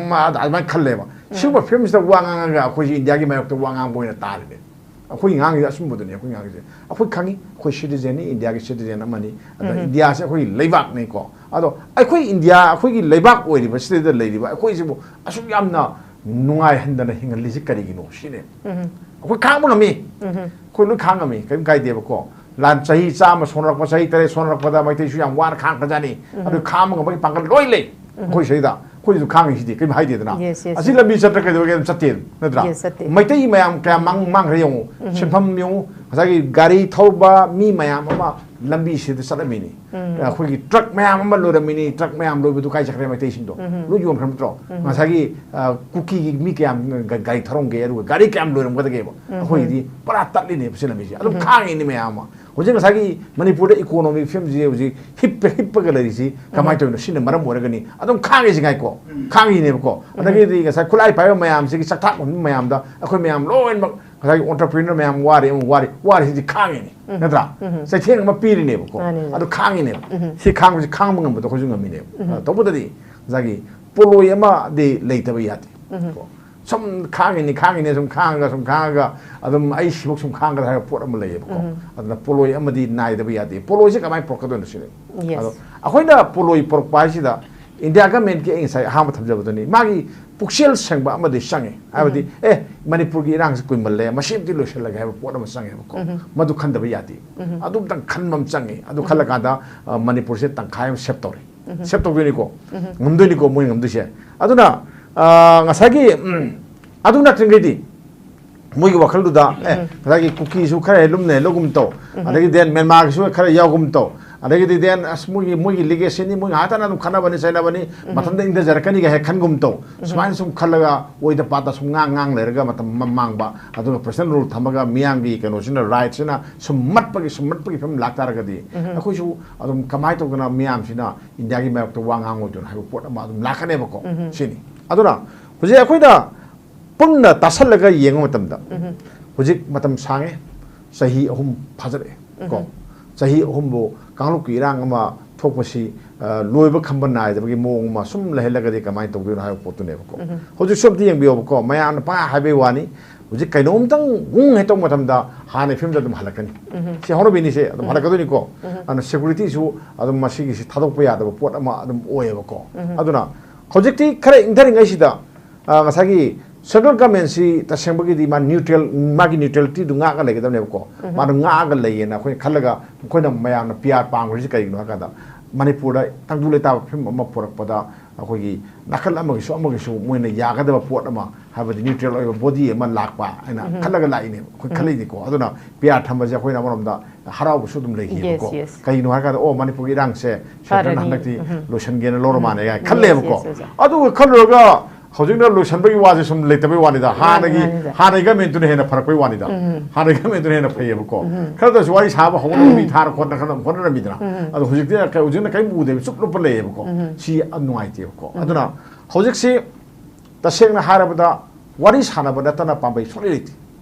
ꯃꯥ ꯑꯗꯨꯃꯥꯏꯅ ꯈꯜꯂꯦꯕ꯫ ꯁꯤꯒꯨꯝꯕ ꯐꯤꯕꯝꯁꯤꯗ ꯋꯥ ꯉꯥꯡꯉꯒ ꯑꯩꯈꯣꯏꯁꯤ ꯏꯟꯗꯤꯌꯥꯒꯤ ꯃꯥꯌꯣꯛꯇ ꯋꯥ ꯉꯥꯡꯕ ꯑꯣꯏꯅ ꯇꯥꯔꯤꯅꯦ꯫ ꯑꯩꯈꯣꯏ ꯉꯥꯡꯉꯤꯁꯦ ꯑꯆꯨꯝꯕꯗꯨꯅꯤ ꯑꯩꯈꯣꯏ ꯉꯥꯡꯉꯤꯁꯦ꯫ ꯑꯩꯈꯣꯏ ꯈꯪꯉꯤ, ꯑꯩꯈꯣꯏ citizenꯅꯤ, ꯏꯟꯗꯤꯌꯥꯒꯤ citizen ꯑꯃꯅꯤ꯫ ꯑꯗ ꯏꯟꯗꯤꯌꯥꯁꯦ ꯑꯩꯈꯣꯏꯒꯤ ꯂꯩꯕꯥꯛꯅꯤꯀꯣ꯫ ꯑꯗꯣ ꯑꯩꯈꯣꯏ ꯏꯟꯗꯤꯌꯥ, ꯑꯩꯈꯣꯏꯒꯤ ꯂꯩꯕꯥꯛ ꯑꯣꯏꯔꯤꯕꯁꯤꯗꯩꯗ ꯂꯩꯔꯤꯕ ꯑꯩꯈꯣꯏꯁꯤꯕꯨ ꯑꯁꯨꯛ ꯌꯥꯝꯅ ꯅꯨꯡꯉꯥꯏꯍꯟꯗꯅ ꯍꯤꯡꯍꯜꯂꯤꯁꯤ ꯀꯔꯤꯒꯤꯅꯣ ꯁꯤꯅꯦ꯫ ꯑꯩꯈꯣꯏ ꯈꯥꯡꯕ ꯉꯝꯃꯤ꯫ ꯑꯩꯈꯣꯏ ꯂꯣꯏ ꯈꯥꯡ ꯉꯝꯃꯤ, ꯀꯔꯤꯝ ꯀꯥꯏꯗꯦꯕꯀꯣ꯫ ꯂꯥꯟ ꯆꯍꯤ ꯆꯥꯝꯃ ꯁꯣꯟꯅꯔꯛꯄ, ꯆꯍꯤ ꯇꯔꯦꯠ ꯁꯣꯟꯅꯔꯛꯄꯗ ꯃꯩꯇꯩꯁꯨ ꯌꯥꯝ ꯋꯥꯅ ꯈꯥꯡꯉꯛꯄꯖꯥꯠꯅꯤ꯫ ꯑꯗꯨ ꯈꯥꯡꯕ ꯉꯝꯕꯒꯤ ꯄꯥꯡꯒꯜ ꯂꯣꯏ ꯂꯩ꯫ ꯑꯩꯈꯣꯏ ꯁꯤꯗ, ꯑꯩꯈꯣꯏꯁꯨ ꯈꯥꯡꯉꯤꯁꯤꯗꯤ, ꯀꯔꯤꯝ ꯍꯥꯏꯗꯦꯗꯅ꯫ Yes, yes, ꯑꯁꯤ yes. ꯂꯝꯕꯤ ꯆꯠꯇ꯭ꯔ ꯀꯩꯗꯧꯔꯒꯦ? ꯑꯗꯨꯝ ꯆꯠꯇꯦ, ꯅꯠꯇ꯭ꯔꯥ? Yes, ꯆꯠꯇꯦ꯫ ꯃꯩꯇꯩ ꯃꯌꯥꯝ ꯀꯌꯥ ꯃꯥꯡ-, ꯃꯥꯡꯈ꯭ꯔꯦ ꯌꯦꯡꯉꯨ꯫ ꯁꯤꯟꯐꯝ ꯌꯦꯡꯉꯨ, ꯉꯁꯥꯏꯒꯤ ꯒꯥꯔꯤ ꯊꯧꯕ ꯃꯤ ꯃꯌꯥꯝ ꯑꯃ ꯂꯝꯕꯤꯁꯤꯗ ꯆꯠꯂꯝꯃꯤꯅꯤ꯫ ꯑꯩꯈꯣꯏꯒꯤ ꯇ꯭ꯔꯛ ꯃꯌꯥꯝ ꯑꯃ ꯂꯣꯏꯔꯝꯃꯤꯅꯤ꯫ ꯇ꯭ꯔꯛ ꯃꯌꯥꯝ ꯂꯣꯏꯕꯗꯨ ꯀꯥꯏ ꯆꯠꯈ꯭ꯔꯦ? ꯃꯩꯇꯩꯁꯤꯡꯗꯣ ꯂꯣꯏ ꯌꯣꯟꯈ꯭ꯔ ꯅꯠꯇ꯭ꯔꯣ? ꯉꯁꯥꯏꯒꯤ ꯑ, ꯀꯨꯀꯤꯒꯤ ꯃꯤ ꯀꯌꯥꯝ ꯒ- ꯒꯥꯔꯤ ꯊꯧꯔꯝꯒꯦ, ꯑꯗꯨꯒ ꯒꯥꯔꯤ ꯀꯌꯥꯝ ꯂꯣꯏꯔꯝꯒꯗꯒꯦꯕ? ꯑꯩꯈꯣꯏꯒꯤꯗꯤ ꯄꯨꯔꯥ ꯇꯠꯂꯤꯅꯦꯕ ꯁꯤ ꯂꯝꯕꯤꯁꯦ꯫ ꯑꯗꯨꯝ ꯈꯥꯡꯉꯤꯅꯤ ꯃꯌꯥꯝ ꯑꯃ꯫ ꯍꯧꯖꯤꯛ ꯉꯁꯥꯏꯒꯤ ꯃꯅꯤꯄꯨꯔꯗ ꯏꯀꯣꯅꯣꯃꯤꯛ ꯐꯤꯕꯝꯁꯤ ꯍꯧꯖꯤꯛ ꯍꯤꯞꯄ ꯍꯤꯞꯄꯒ ꯂꯩꯔꯤꯁꯤ ꯀꯃꯥꯏꯅ ꯇꯧꯔꯤꯅꯣ? ꯁꯤꯅ ꯃꯔꯝ ꯑꯣꯏꯔꯒꯅꯤ ꯑꯗꯨꯝ ꯈꯥꯡꯉꯤꯁꯤ ꯉꯥꯏꯀꯣ꯫ ꯈꯥꯡꯉꯤꯅꯦꯕꯀꯣ꯫ ꯑꯗꯒꯤꯗꯤ ꯉꯁꯥꯏ ꯈꯨꯠꯂꯥꯏ ꯄꯥꯏꯕ ꯃꯌꯥꯝꯁꯤꯒꯤ ꯆꯥꯛꯊꯥꯛ ꯍꯣꯟꯕ ꯃꯌꯥꯝꯗ ꯑꯩꯈꯣꯏ ꯃꯌꯥꯝ ꯂꯣꯏꯅꯃꯛ ꯉꯁꯥꯏꯒꯤ entrepreneur ꯃꯌꯥꯝ ꯋꯥꯔꯦ ꯑꯃꯨꯛ ꯋꯥꯔꯦ ꯋꯥꯔꯤꯁꯤꯗꯤ ꯈꯥꯡꯉꯤꯅꯤ꯫ ꯅꯠꯇ꯭ꯔꯥ? ꯆꯩꯊꯦꯡ ꯑꯃ ꯄꯤꯔꯤꯅꯦꯕꯀꯣ꯫ ꯃꯥꯅꯦ, ꯃꯥꯅꯦ꯫ ꯑꯗꯨ ꯈꯥꯡꯉꯤꯅꯦꯕ꯫ ꯁꯤ ꯈꯥꯡꯕꯁꯤ ꯈꯥꯡꯕ ꯉꯝꯕꯗꯣ ꯑꯩꯈꯣꯏꯁꯨ ꯉꯝꯃꯤꯅꯦꯕ꯫ ꯑ, ꯇꯧꯕꯇꯗꯤ ꯉꯁꯥꯏꯒꯤ ꯄꯣꯠꯂꯣꯏ ꯑꯃꯗꯤ ꯂꯩꯇꯕ ꯌꯥꯗꯦ꯫ ꯀꯣ꯫ ꯁꯨꯝ ꯈꯥꯡꯉꯤꯅꯤ ꯈꯥꯡꯉꯤꯅꯤ ꯁꯨꯝ ꯈꯥꯡꯉꯒ ꯁꯨꯝ ꯈꯥꯡꯉꯒ ꯑꯗꯨꯝ ꯑꯩ ꯁꯤꯐꯧ ꯁꯨꯝ ꯈꯥꯡꯒꯗ꯭ꯔꯥ ꯍꯥꯏꯕ ꯄꯣꯠ ꯑꯃ ꯂꯩꯌꯦꯕꯀꯣ꯫ ꯑꯗꯨꯅ ꯄꯣꯠꯂꯣꯏ ꯑꯃꯗꯤ ꯅꯥꯏꯗꯕ ꯌꯥꯗꯦ꯫ ꯄꯣꯠꯂꯣꯏꯁꯦ ꯀꯃꯥꯏꯅ ꯄꯨꯔꯛꯀꯗꯣꯏꯅꯣ ꯁꯤꯅꯦ꯫ Yes꯫ ꯑꯗꯣ ꯑꯩꯈꯣꯏꯅ ꯄꯣꯠꯂꯣꯏ ꯄꯨꯔꯛꯄ ꯍꯥꯏꯁꯤꯗ ꯏꯟꯗꯤꯌꯥ ꯒꯃꯦꯟꯒꯤ ꯑꯩ ꯉꯁꯥꯏ ꯑꯍꯥꯟꯕ ꯊꯝꯖꯕꯗꯨꯅꯤ, ꯃꯥꯒꯤ ꯄꯨꯛꯆꯦꯜ ꯁꯦꯡꯕ ꯑꯃꯗꯤ ꯆꯪꯉꯤ꯫ ꯍꯥꯏꯕꯗꯤ, ꯑꯦ, ꯃꯅꯤꯄꯨꯔꯒꯤ ꯏꯔꯥꯡꯁꯤ ꯀꯨꯏꯃꯜꯂꯦ, ꯃꯁꯤ ꯑꯃꯗꯤ ꯂꯣꯏꯁꯤꯜꯂꯒꯦ ꯍꯥꯏꯕ ꯄꯣꯠ ꯑꯃ ꯆꯪꯉꯦꯕꯀꯣ꯫ ꯃꯗꯨ ꯈꯟꯗꯕ ꯌꯥꯗꯦ꯫ ꯑꯗꯨꯝꯇꯪ ꯈꯟꯕ ꯑꯃ ꯆꯪꯉꯤ꯫ ꯑꯗꯨ ꯈꯜꯂꯀꯥꯟꯗ, ꯑ, ꯃꯅꯤꯄꯨꯔꯁꯦ ꯇꯪꯈꯥꯏ ꯑꯃ ꯁꯦꯞ ꯇꯧꯔꯦ꯫ ꯁꯦꯞ ꯇꯧꯗꯣꯏꯅꯤꯀꯣ꯫ ꯉꯝꯗꯣꯏꯅꯤꯀꯣ ꯃꯣꯏ ꯉꯝꯗꯣꯏꯁꯦ꯫ ꯑꯗꯨꯅ, ꯑ, ꯉꯁꯥꯏꯒꯤ, ꯎꯝ, ꯑꯗꯨ ꯅꯠꯇ꯭ꯔꯤꯉꯩꯗꯤ ꯃꯣꯏꯒꯤ ꯋꯥꯈꯜꯗꯨꯗ, ꯑꯦ, ꯉꯁꯥꯏꯒꯤ ꯀꯨꯀꯤꯁꯨ ꯈꯔ ꯍꯦꯛ ꯂꯨꯝꯅ ꯍꯦꯛ ꯂꯧꯒꯨꯝ ꯇꯧ, ꯑꯗꯒꯤ then ꯃ꯭ꯌꯥꯟꯃꯥꯔꯒꯤꯁꯨ ꯈꯔ ꯌꯥꯎꯒꯨꯝ ꯇꯧ, ꯑꯗꯒꯤꯗꯤ then ꯑꯁ ꯃꯣꯏꯒꯤ, ꯃꯣꯏꯒꯤ ꯂꯤꯒꯦꯁꯤꯅꯤ, ꯃꯣꯏ ꯉꯥꯏꯍꯥꯛꯇꯅ ꯑꯗꯨꯝ ꯈꯠꯅꯕꯅꯤ ꯆꯩꯅꯕꯅꯤ, ꯃꯊꯟꯇ ꯏꯪꯊꯖꯔꯛꯀꯅꯤꯒ ꯍꯦꯛ ꯈꯟꯒꯨꯝ ꯇꯧ꯫ ꯁꯨꯃꯥꯏꯅ ꯁꯨꯝ ꯈꯜꯂꯒ ꯑꯣꯏꯗ ꯄꯥꯗ ꯁꯨꯝ ꯉꯥꯡ ꯉꯥꯡ ꯂꯩꯔꯒ ꯃꯇꯝ ꯃ-, ꯃꯥꯡꯕ, ꯑꯗꯨꯒ personal rule ꯊꯝꯃꯒ ꯃꯤꯌꯥꯝꯒꯤ ꯀꯩꯅꯣꯁꯤꯅ, rightꯁꯤꯅ ꯁꯨꯝ ꯃꯠꯄꯒꯤ, ꯁꯨꯝ ꯃꯠꯄꯒꯤ ꯐꯤꯕꯝ ꯂꯥꯛꯇꯥꯔꯒꯗꯤ ꯑꯩꯈꯣꯏꯁꯨ ꯑꯗꯨꯝ ꯀꯃꯥꯏꯅ ꯇꯧꯗꯅ ꯃꯤꯌꯥꯝꯁꯤꯅ ꯏꯟꯗꯤꯌꯥꯒꯤ ꯃꯥꯌꯣꯛꯇ ꯋꯥ ꯉꯥꯡꯉꯣꯏꯗꯣꯏꯅꯣ ꯍꯥꯏꯕ ꯄꯣꯠ ꯑꯃ ꯑꯗꯨꯝ ꯂꯥꯛꯀꯅꯦꯕꯀꯣ꯫ ꯁꯤꯅꯤ꯫ ꯑꯗꯨꯅ ꯍꯧꯖꯤꯛ ꯑꯩꯈꯣꯏꯅ ꯄꯨꯟꯅ ꯇꯥꯁꯜꯂꯒ ꯌꯦꯡꯕ ꯃꯇꯝꯗ ꯍꯧꯖꯤꯛ ꯃꯇꯝ ꯁꯥꯡꯉꯦ, ꯆꯍꯤ ꯑꯍꯨꯝ ꯐꯥꯖꯔꯛꯑꯦ ꯀꯣ꯫ ꯆꯍꯤ ꯑꯍꯨꯝꯕꯨ ꯀꯥꯡꯂꯨꯞꯀꯤ ꯏꯔꯥꯡ ꯑꯃ ꯊꯣꯛꯄꯁꯤ, ꯑ, ꯂꯣꯏꯕ ꯈꯝꯕ ꯅꯥꯏꯗꯕꯒꯤ ꯃꯑꯣꯡ ꯑꯃ ꯁꯨꯝ ꯂꯩꯍꯜꯂꯒꯗꯤ ꯀꯃꯥꯏꯅ ꯇꯧꯗꯣꯏꯅꯣ ꯍꯥꯏꯕ ꯄꯣꯠꯇꯨꯅꯦꯕꯀꯣ꯫ ꯍꯧꯖꯤꯛꯁꯨ ꯑꯝꯇ ꯌꯦꯡꯕꯤꯌꯣꯕꯀꯣ, ꯃꯌꯥꯝꯅ ꯄꯥ ꯍꯥꯏꯕꯩ ꯋꯥꯅꯤ, ꯍꯧꯖꯤꯛ ꯀꯩꯅꯣꯝꯇꯪ ꯍꯨꯡ ꯍꯦꯛ ꯇꯧꯕ ꯃꯇꯝꯗ ꯍꯥꯟꯅ ꯐꯤꯕꯝꯗ ꯑꯗꯨꯝ ꯍꯜꯂꯛꯀꯅꯤ꯫ ꯁꯤ ꯍꯧꯅꯕꯤꯅꯤꯁꯦ ꯑꯗꯨꯝ ꯍꯜꯂꯛꯀꯗꯣꯏꯅꯤꯀꯣ꯫ ꯑꯗꯨꯅ securityꯁꯨ ꯑꯗꯨꯝ ꯃꯁꯤꯒꯤꯁꯤ ꯊꯥꯗꯣꯛꯄ ꯌꯥꯗꯕ ꯄꯣꯠ ꯑꯃ ꯑꯗꯨꯝ ꯑꯣꯏꯌꯦꯕꯀꯣ꯫ ꯑꯗꯨꯅ ꯍꯧꯖꯤꯛꯇꯤ ꯈꯔ ꯏꯪꯊꯔꯤꯉꯩꯁꯤꯗ, ꯑ, ꯉꯁꯥꯏꯒꯤ central governmentꯁꯤ ꯇꯁꯦꯡꯕꯒꯤꯗꯤ ꯃꯥ neutral, ꯃꯥꯒꯤ neutralityꯗꯨ ꯉꯥꯛꯑꯒ ꯂꯩꯒꯗꯕꯅꯦꯕꯀꯣ꯫ ꯃꯥꯅ ꯉꯥꯛꯑꯒ ꯂꯩꯌꯦꯅ ꯑꯩꯈꯣꯏꯅ ꯈꯜꯂꯒ ꯑꯩꯈꯣꯏꯅ ꯃꯌꯥꯝꯅ PR ꯄꯥꯝꯈ꯭ꯔꯤꯁꯤ ꯀꯔꯤꯒꯤꯅꯣ ꯍꯥꯏ ꯀꯥꯟꯗ, ꯃꯅꯤꯄꯨꯔꯗ ꯇꯪꯗꯨ ꯂꯩꯇꯥꯕ ꯐꯤꯕꯝ ꯑꯃ ꯄꯨꯔꯛꯄꯗ ꯑꯩꯈꯣꯏꯒꯤ ꯅꯥꯀꯜ ꯑꯃꯒꯤꯁꯨ ꯑꯃꯒꯤꯁꯨ ꯃꯣꯏꯅ ꯌꯥꯒꯗꯕ ꯄꯣꯠ ꯑꯃ, ꯍꯥꯏꯕꯗꯤ neutral ꯑꯣꯏꯕ body ꯑꯃ ꯂꯥꯛꯄ ꯍꯥꯏꯅ ꯈꯜꯂꯒ ꯂꯥꯛꯏꯅꯦꯕ, ꯑꯩꯈꯣꯏ ꯈꯜꯂꯤꯅꯤꯀꯣ꯫ ꯑꯗꯨꯅ ꯄꯤ ꯑꯥꯔ ꯊꯝꯕꯁꯦ ꯑꯩꯈꯣꯏꯅ ꯑꯃꯔꯣꯝꯗ ꯍꯔꯥꯎꯕꯁꯨ ꯑꯗꯨꯝ ꯂꯩꯈꯤꯕꯀꯣ꯫ Yes, yes. ꯀꯩꯒꯤꯅꯣ ꯍꯥꯏꯔꯀꯥꯟꯗ, ꯑꯣ, ꯃꯅꯤꯄꯨꯔꯒꯤ ꯏꯔꯥꯡꯁꯦ centreꯅ ꯐꯔꯅꯤ꯫ ꯍꯟꯗꯛꯇꯤ ꯂꯣꯏꯁꯤꯟꯒꯦꯅ ꯂꯧꯔ ꯃꯥꯜꯂꯦ ꯀꯥꯏꯅ Yes, ꯈꯜꯂꯦꯕꯀꯣ꯫ yes, yes. ꯑꯗꯨꯒ ꯈꯜꯂꯨꯔꯒ ꯍꯧꯖꯤꯛꯅ ꯂꯣꯏꯁꯤꯟꯕꯒꯤ ꯋꯥꯁꯦ ꯁꯨꯝ ꯂꯩꯇꯕꯩ ꯋꯥꯅꯤꯗ꯫ ꯃꯥꯅꯤ, ꯍꯥꯟꯅꯒꯤ ꯃꯥꯅꯤ, ꯃꯥꯅꯤ꯫ ꯍꯥꯟꯅꯒꯤ governmentꯇꯨꯅ ꯍꯦꯟꯅ ꯐꯔꯛꯄꯩ ꯋꯥꯅꯤꯗ꯫ ꯍꯥꯟꯅꯒꯤ governmentꯇꯨꯅ ꯍꯦꯟꯅ ꯐꯩꯌꯦꯕꯀꯣ꯫ ꯈꯔꯗꯁꯨ ꯋꯥꯔꯤ ꯁꯥꯕ ꯍꯧꯅꯕꯤ ꯊꯥꯔ ꯈꯣꯠꯅ ꯈꯔ ꯍꯣꯠꯅꯔꯝꯃꯤꯗꯅ꯫ ꯑꯗꯣ ꯍꯧꯖꯤꯛꯇꯤ ꯀ-, ꯍꯧꯖꯤꯛꯅ ꯀꯔꯤꯝ ꯎꯗꯦꯕ, ꯆꯨꯞ ꯂꯨꯞꯄ ꯂꯩꯌꯦꯕꯀꯣ꯫ ꯁꯤ ꯌꯥꯝ ꯅꯨꯡꯉꯥꯏꯇꯦꯕꯀꯣ꯫ ꯑꯗꯨꯅ ꯍꯧꯖꯤꯛꯁꯤ ꯇꯁꯦꯡꯅ ꯍꯥꯏꯔꯕꯗ ꯋꯥꯔꯤ ꯁꯥꯟꯅꯕ ꯅꯠꯇꯅ ꯄꯥꯝꯕꯩ ꯁꯨꯡꯂꯩ ꯂꯩꯇꯦ꯫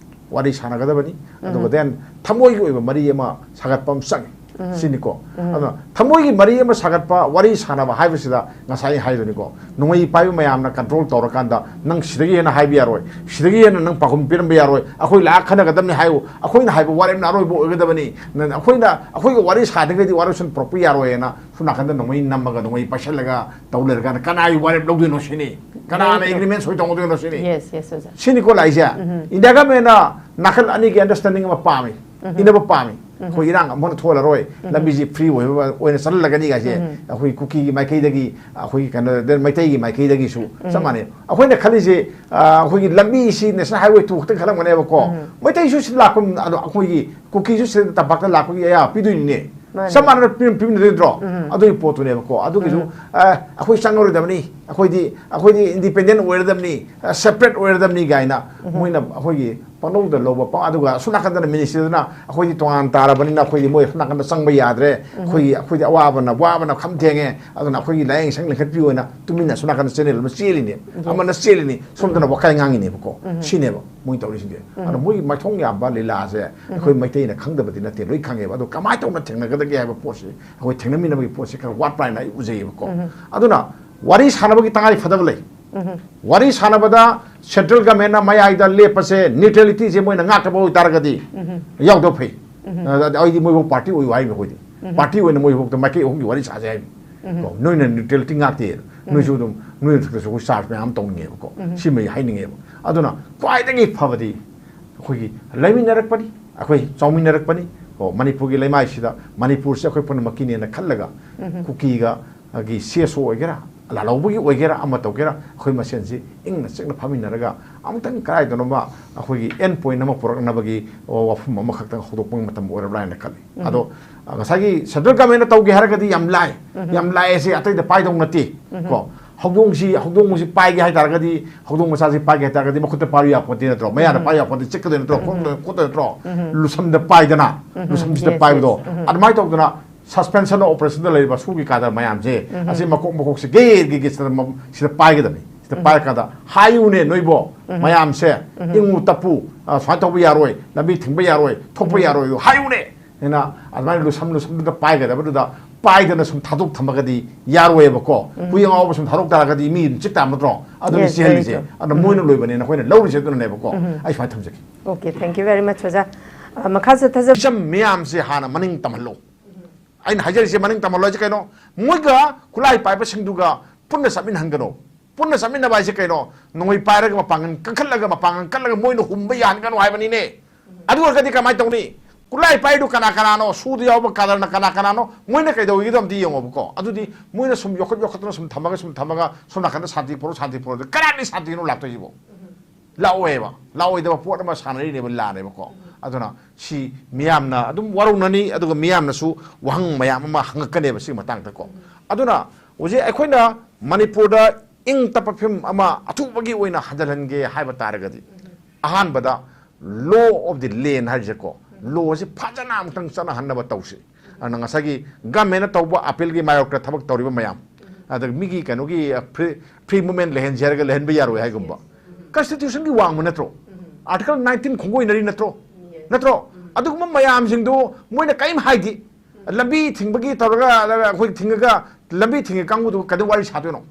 ꯋꯥꯔꯤ ꯁꯥꯟꯅꯒꯗꯕꯅꯤ꯫ ꯑꯗꯨꯒ then ꯊꯃꯣꯏꯒꯤ ꯑꯣꯏꯕ ꯃꯔꯤ ꯑꯃ ꯁꯥꯒꯠꯄ ꯑꯃ ꯆꯪꯉꯤ꯫ ꯁꯤꯅꯤꯀꯣ꯫ ꯑꯗꯨꯅ ꯊꯃꯣꯏꯒꯤ ꯃꯔꯤ ꯑꯃ ꯁꯥꯒꯠꯄ, ꯋꯥꯔꯤ ꯁꯥꯟꯅꯕ ꯍꯥꯏꯕꯁꯤꯗ ꯉꯁꯥꯏ ꯍꯥꯏꯗꯨꯅꯤꯀꯣ, ꯅꯣꯡꯃꯩ ꯄꯥꯏꯕ ꯃꯌꯥꯝꯅ control ꯇꯧꯔꯀꯥꯟꯗ ꯅꯪ ꯁꯤꯗꯒꯤ ꯍꯦꯟꯅ ꯍꯥꯏꯕ ꯌꯥꯔꯣꯏ, ꯁꯤꯗꯒꯤ ꯍꯦꯟꯅ ꯅꯪ ꯄꯥꯎꯈꯨꯝ ꯄꯤꯔꯝꯕ ꯌꯥꯔꯣꯏ, ꯑꯩꯈꯣꯏ ꯂꯥꯛꯑ ꯈꯟꯅꯒꯗꯕꯅꯤ ꯍꯥꯏꯌꯨ, ꯑꯩꯈꯣꯏꯅ ꯍꯥꯏꯕ ꯋꯥꯔꯦꯞꯅ ꯑꯔꯣꯏꯕ ꯑꯣꯏꯒꯗꯕꯅꯤ, ꯅꯪ, ꯑꯩꯈꯣꯏꯅ, ꯑꯩꯈꯣꯏꯒ ꯋꯥꯔꯤ ꯁꯥꯗ꯭ꯔꯒꯗꯤ ꯋꯥꯔꯣꯏꯁꯤꯟ ꯄꯨꯔꯛꯄ ꯌꯥꯔꯣꯏꯅ ꯁꯣꯝ ꯅꯥꯀꯟꯗ ꯅꯣꯡꯃꯩ ꯅꯝꯃꯒ ꯅꯣꯡꯃꯩ ꯄꯥꯏꯁꯜꯂꯒ ꯇꯧ ꯂꯩꯔꯀꯥꯟꯗ ꯀꯅꯥꯒꯤ ꯋꯥꯔꯦꯞ ꯂꯧꯗꯣꯏꯅꯣ ꯁꯤꯅꯤ, ꯀꯅꯥꯅ Very true. Agreement ꯁꯣꯏ ꯇꯧꯗꯣꯏꯅꯣ ꯁꯤꯅꯤ꯫ Yes, yes, ꯑꯣꯖꯥ꯫ ꯁꯤꯅꯤꯀꯣ ꯂꯥꯛꯏꯁꯦ꯫ India governmentꯅ ꯅꯥꯀꯜ ꯑꯅꯤꯒꯤ understanding ꯑꯃ ꯄꯥꯝꯃꯤ, ꯏꯟꯅꯕ ꯄꯥꯝꯃꯤ꯫ ꯑꯩꯈꯣꯏ ꯏꯔꯥꯡ ꯑꯃꯨꯛ ꯍꯟꯅ ꯊꯣꯛꯍꯜꯂꯔꯣꯏ, ꯂꯝꯕꯤꯁꯤ free ꯑꯣꯏꯕ ꯑꯣꯏꯅ ꯆꯠꯍꯜꯂꯒꯅꯤ ꯀꯥꯏꯁꯦ꯫ ꯑꯩꯈꯣꯏ ꯀꯨꯀꯤꯒꯤ ꯃꯥꯏꯀꯩꯗꯒꯤ, ꯑꯩꯈꯣꯏꯒꯤ ꯀꯩꯅꯣ, ꯃꯩꯇꯩꯒꯤ ꯃꯥꯏꯀꯩꯗꯒꯤꯁꯨ ꯆꯞ ꯃꯥꯟꯅꯩ꯫ ꯑꯩꯈꯣꯏꯅ ꯈꯜꯂꯤꯁꯤ, ꯑ, ꯑꯩꯈꯣꯏꯒꯤ ꯂꯝꯕꯤꯁꯤ National Highway two ꯈꯛꯇꯪ ꯈꯜꯂꯝꯒꯅꯦꯕꯀꯣ꯫ ꯃꯩꯇꯩꯁꯨ ꯁꯤꯗ ꯂꯥꯛꯄ, ꯑꯗꯣ ꯑꯩꯈꯣꯏꯒꯤ ꯀꯨꯀꯤꯁꯨ ꯁꯤꯗ ꯇꯝꯄꯥꯛꯇ ꯂꯥꯛꯄꯒꯤ ꯑꯌꯥꯕ ꯄꯤꯗꯣꯏꯅꯤꯅꯦ꯫ ꯃꯥꯅꯦ꯫ ꯆꯞ ꯃꯥꯟꯅꯅ ꯄꯤ-, ꯄꯤꯃꯤꯟꯅꯗꯣꯏ ꯅꯠꯇ꯭ꯔꯣ? ꯑꯗꯨꯒꯤ ꯄꯣꯠꯇꯨꯅꯦꯕꯀꯣ꯫ ꯑꯗꯨꯒꯤꯁꯨ, ꯑ, ꯑꯩꯈꯣꯏ ꯆꯪꯉꯔꯣꯏꯗꯕꯅꯤ, ꯑꯩꯈꯣꯏꯗꯤ, ꯑꯩꯈꯣꯏꯗꯤ independent ꯑꯣꯏꯔꯗꯕꯅꯤ, ꯑ, separate ꯑꯣꯏꯔꯗꯕꯅꯤ ꯀꯥꯏꯅ ꯃꯣꯏꯅ ꯑꯩꯈꯣꯏꯒꯤ ꯄꯪꯂꯧꯗ ꯂꯧꯕ, ꯄ-, ꯑꯗꯨꯒ ꯑꯁꯣꯝ ꯅꯥꯀꯟꯗꯅ ministryꯗꯨꯅ ꯑꯩꯈꯣꯏꯗꯤ ꯇꯣꯉꯥꯟ ꯇꯥꯔꯕꯅꯤꯅ ꯑꯩꯈꯣꯏꯗꯤ ꯃꯣꯏ ꯑꯁꯣꯝ ꯅꯥꯀꯟꯗ ꯆꯪꯕ ꯌꯥꯗ꯭ꯔꯦ, ꯑꯩꯈꯣꯏꯒꯤ, ꯑꯩꯈꯣꯏꯗꯤ ꯑꯋꯥꯕꯅ, ꯋꯥꯕꯅ ꯈꯝ ꯊꯦꯡꯉꯦ, ꯑꯗꯨꯅ ꯑꯩꯈꯣꯏꯒꯤ ꯂꯥꯏꯌꯦꯡ ꯁꯪ ꯂꯤꯡꯈꯠꯄꯤꯌꯨ ꯍꯥꯏꯅ ꯇꯨꯃꯤꯟꯅ ꯑꯁꯣꯝ ꯅꯥꯀꯟꯗ channel ꯑꯃ ꯆꯦꯜꯂꯤꯅꯦ, ꯑꯃꯅ ꯆꯦꯜꯂꯤꯅꯤ, ꯁꯣꯝꯗꯅ ꯋꯥꯈꯜ ꯉꯥꯡꯉꯤꯅꯦꯕꯀꯣ꯫ ꯁꯤꯅꯦꯕ ꯃꯣꯏ ꯇꯧꯔꯤꯁꯤꯡꯁꯦ꯫ ꯑꯗꯣ ꯃꯣꯏꯒꯤ ꯃꯥꯏꯊꯣꯡ ꯌꯥꯝꯕ ꯂꯤꯂꯥꯁꯦ ꯑꯩꯈꯣꯏ ꯃꯩꯇꯩꯅ ꯈꯪꯗꯕꯗꯤ ꯅꯠꯇꯦ, ꯂꯣꯏ ꯈꯪꯉꯦꯕ꯫ ꯑꯗꯣ ꯀꯃꯥꯏꯅ ꯇꯧꯅ ꯊꯦꯡꯅꯒꯗꯒꯦ ꯍꯥꯏꯕ ꯄꯣꯠꯁꯤ ꯑꯩꯈꯣꯏ ꯊꯦꯡꯅꯃꯤꯟꯅꯕꯒꯤ ꯄꯣꯠꯁꯤ ꯈꯔ ꯋꯥꯠꯄ꯭ꯔꯥ ꯍꯥꯏꯅ ꯑꯩ ꯎꯖꯩꯌꯦꯕꯀꯣ꯫ ꯑꯗꯨꯅ ꯋꯥꯔꯤ ꯁꯥꯟꯅꯕꯒꯤ ꯇꯉꯥꯏ ꯐꯗꯕ ꯂꯩ꯫ ꯋꯥꯔꯤ ꯁꯥꯟꯅꯕꯗ central governmentꯅ ꯃꯌꯥꯏꯗ ꯂꯦꯞꯄꯁꯦ, neutralityꯁꯦ ꯃꯣꯏꯅ ꯉꯥꯛꯇꯕ ꯑꯣꯏꯇꯥꯔꯒꯗꯤ ꯌꯥꯎꯗꯕ ꯐꯩ꯫ ꯑꯗ ꯑꯩꯗꯤ ꯃꯣꯏꯕꯨ party ꯑꯣꯏꯌꯨ ꯍꯥꯏꯕꯅꯤ ꯑꯩꯈꯣꯏꯗꯤ꯫ Party ꯑꯣꯏꯅ ꯃꯣꯏꯕꯨ ꯃꯥꯏꯀꯩ ꯑꯍꯨꯝꯒꯤ ꯋꯥꯔꯤ ꯁꯥꯁꯦ ꯍꯥꯏꯕꯅꯤ꯫ ꯀꯣ, ꯅꯣꯏꯅ neutrality ꯉꯥꯛꯇꯦ, ꯅꯣꯏꯁꯨ ꯑꯗꯨꯝ, ꯅꯣꯏ ꯃꯊꯛꯇꯁꯨ ꯑꯩꯈꯣꯏ charge ꯃꯌꯥꯝ ꯑꯃ ꯇꯧꯅꯤꯡꯉꯦꯕꯀꯣ꯫ ꯁꯤꯃ ꯑꯩ ꯍꯥꯏꯅꯤꯡꯉꯦꯕ꯫ ꯑꯗꯨꯅ ꯈ꯭ꯋꯥꯏꯗꯒꯤ ꯐꯕꯗꯤ ꯑꯩꯈꯣꯏꯒꯤ ꯂꯩꯃꯤꯟꯅꯔꯛꯄꯅꯤ, ꯑꯩꯈꯣꯏ ꯆꯥꯎꯃꯤꯟꯅꯔꯛꯄꯅꯤ꯫ ꯀꯣ, ꯃꯅꯤꯄꯨꯔꯒꯤ ꯂꯩꯃꯥꯏꯁꯤꯗ ꯃꯅꯤꯄꯨꯔꯁꯦ ꯑꯩꯈꯣꯏ ꯄꯨꯝꯅꯃꯛꯀꯤꯅꯦꯅ ꯈꯜꯂꯒ ꯀꯨꯀꯤꯒ ꯒꯤ CSO ꯑꯣꯏꯒꯦꯔꯥ, ꯂꯥꯜꯍꯧꯕꯒꯤ ꯑꯣꯏꯒꯦꯔꯥ ꯑꯃ ꯇꯧꯒꯦꯔꯥ, ꯑꯩꯈꯣꯏ ꯃꯁꯦꯟꯁꯤ ꯏꯪꯅ ꯆꯤꯛꯅ ꯐꯝꯃꯤꯟꯅꯔꯒ ꯑꯃꯨꯛꯇꯪ ꯀꯗꯥꯏꯗꯅꯣꯃ ꯑꯩꯈꯣꯏꯒꯤ ꯑꯦꯟ ꯄꯣꯏꯟ ꯑꯃ ꯄꯨꯔꯛꯅꯕꯒꯤ ꯋꯥꯐꯝ ꯑꯃꯈꯛꯇꯪ ꯍꯧꯗꯣꯛꯄꯒꯤ ꯃꯇꯝ ꯑꯣꯏꯔꯕ꯭ꯔꯥ ꯍꯥꯏꯅ ꯈꯜꯂꯤ꯫ ꯑꯗꯣ ꯉꯁꯥꯏꯒꯤ ꯁꯦꯟꯇ꯭ꯔꯦꯜ ꯒꯃꯦꯟꯅ ꯇꯧꯒꯦ ꯍꯥꯏꯔꯒꯗꯤ ꯌꯥꯝ ꯂꯥꯏ, ꯌꯥꯝ ꯂꯥꯏ ꯑꯁꯤ ꯑꯇꯩꯗ ꯄꯥꯏꯗꯧ ꯅꯠꯇꯦ꯫ ꯀꯣ, ꯍꯧꯗꯣꯡꯁꯤ, ꯍꯧꯗꯣꯡꯁꯤ ꯄꯥꯏꯒꯦ ꯍꯥꯏꯇꯥꯔꯒꯗꯤ, ꯍꯧꯗꯣꯡ ꯃꯆꯥꯁꯤ ꯄꯥꯏꯒꯦ ꯍꯥꯏꯇꯥꯔꯒꯗꯤ ꯃꯈꯨꯠꯇ ꯄꯥꯏꯕ ꯌꯥꯄꯣꯠꯇꯦ ꯅꯠꯇ꯭ꯔꯣ? ꯃꯌꯥꯗ ꯄꯥꯏꯕ ꯌꯥꯄꯣꯠꯇꯦ, ꯆꯤꯛꯀꯗꯣꯏ ꯅꯠꯇ꯭ꯔꯣ? ꯈꯣꯠꯇꯣꯏ ꯅꯠꯇ꯭ꯔꯣ? ꯂꯨꯁꯝꯗ ꯄꯥꯏꯗꯅ, ꯂꯨꯁꯝꯁꯤꯗ ꯄꯥꯏꯕꯗꯣ꯫ ꯑꯗꯨꯃꯥꯏꯅ ꯇꯧꯗꯅ suspension of operation ꯗ ꯂꯩꯔꯤꯕ ꯁꯨꯒꯤ ꯀꯥꯗꯔ ꯃꯌꯥꯝꯁꯦ, ꯑꯁꯤ ꯃꯀꯣꯛ ꯃꯀꯣꯛꯁꯦ ꯒꯦ ꯒꯦ ꯒꯦ ꯁꯤꯗ ꯃ-, ꯁꯤꯗ ꯄꯥꯏꯒꯗꯕꯅꯤ꯫ ꯁꯤꯗ ꯄꯥꯏꯔꯀꯥꯟꯗ ꯍꯥꯏꯌꯨꯅꯦ ꯅꯣꯏꯕꯣ, ꯃꯌꯥꯝꯁꯦ, ꯏꯪꯉꯨ ꯇꯞꯄꯨ, ꯑ, ꯁꯨꯃꯥꯏꯅ ꯇꯧꯕ ꯌꯥꯔꯣꯏ, ꯂꯝꯕꯤ ꯊꯤꯡꯕ ꯌꯥꯔꯣꯏ, ꯊꯣꯛꯄ ꯌꯥꯔꯣꯏ, ꯍꯥꯏꯌꯨꯅꯦ꯫ ꯑꯩꯅ ꯑꯗꯨꯃꯥꯏꯅ ꯂꯨꯁꯝ ꯂꯨꯁꯝꯗꯨꯗ ꯄꯥꯏꯒꯗꯕꯗꯨꯗ ꯄꯥꯏꯗꯅ ꯁꯨꯝ ꯊꯥꯗꯣꯛ ꯊꯝꯃꯒꯗꯤ ꯌꯥꯔꯣꯏꯕꯀꯣ꯫ ꯍꯨꯏ ꯑꯉꯥꯎꯕ ꯁꯨꯝ ꯊꯥꯗꯣꯛ ꯇꯥꯔꯒꯗꯤ ꯃꯤ ꯑꯗꯨꯝ ꯆꯤꯛ ꯇꯥꯕ ꯅꯠꯇ꯭ꯔꯣ? ꯑꯗꯨꯅ Yes, very ꯆꯦꯜꯂꯤꯁꯦ꯫ True. ꯑꯗꯨꯅ ꯃꯣꯏꯅ ꯂꯣꯏꯕꯅꯦꯅ ꯑꯩꯈꯣꯏꯅ ꯂꯧꯔꯤꯁꯦ ꯑꯗꯨꯅꯅꯦꯕꯀꯣ꯫ ꯑꯩ ꯁꯨꯃꯥꯏꯅ ꯊꯝꯖꯒꯦ꯫ Okay, thank you very much, ꯑꯣꯖꯥ꯫ ꯑ, ꯃꯈꯥ ꯆꯠꯊꯖ- ꯃꯤꯆꯝ ꯃꯤꯌꯥꯝꯁꯦ ꯍꯥꯟꯅ ꯃꯅꯤꯡ ꯇꯝꯍꯜꯂꯣ꯫ ꯑꯩꯅ ꯍꯥꯏꯖꯔꯤꯁꯦ ꯃꯅꯤꯡ ꯇꯝꯍꯜꯂꯣ ꯍꯥꯏꯁꯦ ꯀꯩꯅꯣ? ꯃꯣꯏꯒ ꯈꯨꯠꯂꯥꯏ ꯄꯥꯏꯕꯁꯤꯡꯗꯨꯒ ꯄꯨꯟꯅ ꯆꯠꯃꯤꯟꯅꯍꯟꯒꯅꯣ꯫ ꯄꯨꯟꯅ ꯆꯠꯃꯤꯟꯅꯕ ꯍꯥꯏꯁꯦ ꯀꯩꯅꯣ? ꯅꯣꯡꯃꯩ ꯄꯥꯏꯔꯒ ꯃꯄꯥꯡꯒꯜ ꯀꯟꯈꯠꯂꯒ, ꯃꯄꯥꯡꯒꯜ ꯀꯜꯂꯒ ꯃꯣꯏꯅ ꯍꯨꯝꯕ ꯌꯥꯍꯟꯒꯅꯨ ꯍꯥꯏꯕꯅꯤꯅꯦ꯫ ꯑꯗꯨ ꯑꯣꯏꯔꯒꯗꯤ ꯀꯃꯥꯏꯅ ꯇꯧꯅꯤ? ꯈꯨꯠꯂꯥꯏ ꯄꯥꯏꯗꯨ ꯀꯅꯥ ꯀꯅꯥꯅꯣ? ꯁꯨꯗ ꯌꯥꯎꯕ ꯀꯥꯗꯔꯅ ꯀꯅꯥ ꯀꯅꯥꯅꯣ? ꯃꯣꯏꯅ ꯀꯩꯗꯧꯔꯤꯒꯦꯗꯣ ꯑꯝꯇ ꯌꯦꯡꯉꯣꯕꯀꯣ꯫ ꯑꯗꯨꯗꯤ ꯃꯣꯏꯅ ꯁꯨꯝ ꯌꯣꯛꯈꯠ ꯌꯣꯛꯈꯠꯇꯅ ꯁꯨꯝ ꯊꯝꯃꯒ, ꯁꯨꯝ ꯊꯝꯃꯒ, ꯁꯣꯝ ꯅꯥꯀꯟꯗ ꯁꯥꯟꯇꯤ ꯄꯨꯔꯛꯑꯣ, ꯁꯥꯟꯇꯤ ꯄꯨꯔꯛꯑꯣ꯫ ꯀꯗꯥꯏꯗꯒꯤ ꯁꯥꯟꯇꯤꯅꯣ ꯂꯥꯛꯇꯣꯏꯁꯤꯕꯣ? ꯂꯥꯛꯑꯣꯏꯕ꯫ ꯂꯥꯛꯑꯣꯏꯗꯕ ꯄꯣꯠ ꯑꯃ ꯁꯥꯟꯅꯔꯤꯅꯦꯕ, ꯂꯥꯟꯅꯦꯕꯀꯣ꯫ ꯑꯗꯨꯅ ꯁꯤ ꯃꯤꯌꯥꯝꯅ ꯑꯗꯨꯝ ꯋꯥꯔꯧꯅꯅꯤ, ꯑꯗꯨꯒ ꯃꯤꯌꯥꯝꯅꯁꯨ ꯋꯥꯍꯪ ꯃꯌꯥꯝ ꯑꯃ ꯍꯪꯉꯛꯀꯅꯦꯕ ꯁꯤꯒꯤ ꯃꯇꯥꯡꯗꯀꯣ꯫ ꯑꯗꯨꯅ ꯍꯧꯖꯤꯛ ꯑꯩꯈꯣꯏꯅ ꯃꯅꯤꯄꯨꯔꯗ ꯏꯪ ꯇꯞꯄ ꯐꯤꯕꯝ ꯑꯃ ꯑꯊꯨꯕꯒꯤ ꯑꯣꯏꯅ ꯍꯟꯖꯤꯜꯍꯟꯒꯦ ꯍꯥꯏꯕ ꯇꯥꯔꯒꯗꯤ, ꯑꯍꯥꯟꯕꯗ law of the land ꯍꯥꯏꯔꯤꯁꯦꯀꯣ, law ꯁꯤ ꯐꯖꯅ ꯑꯃꯨꯛꯇꯪ ꯆꯠꯅꯍꯟꯅꯕ ꯇꯧꯁꯤ꯫ ꯑꯗꯨꯅ ꯉꯁꯥꯏꯒꯤ ꯒꯃꯦꯟꯅ ꯇꯧꯕ ꯑꯄꯤꯜꯒꯤ ꯃꯥꯌꯣꯛꯇ ꯊꯕꯛ ꯇꯧꯔꯤꯕ ꯃꯌꯥꯝ, ꯑꯗꯒꯤ ꯃꯤꯒꯤ ꯀꯩꯅꯣꯒꯤ, ꯑ, free, free movement ꯂꯩꯍꯟꯁꯦ ꯍꯥꯏꯔꯒ ꯂꯩꯍꯟꯕ ꯌꯥꯔꯣꯏ ꯍꯥꯏꯒꯨꯝꯕ, constitution ꯒꯤ ꯋꯥꯡꯃ ꯅꯠꯇ꯭ꯔꯣ? Article nineteen ꯈꯣꯡꯒꯣꯏꯅꯔꯤ ꯅꯠꯇ꯭ꯔꯣ? ꯅꯠꯇ꯭ꯔꯣ? ꯑꯗꯨꯒꯨꯝꯕ ꯃꯌꯥꯝꯁꯤꯡꯗꯨ ꯃꯣꯏꯅ ꯀꯔꯤꯝ ꯍꯥꯏꯗꯦ꯫ ꯂꯝꯕꯤ ꯊꯤꯡꯕꯒꯤ ꯇꯧꯔꯒ, ꯑꯩꯈꯣꯏ ꯊꯤꯡꯉꯒ, ꯂꯝꯕꯤ ꯊꯤꯡꯉꯤ ꯀꯥꯡꯕꯨꯗꯨ ꯀꯩꯗꯧ ꯋꯥꯔꯤ ꯁꯥꯗꯣꯏꯅꯣ?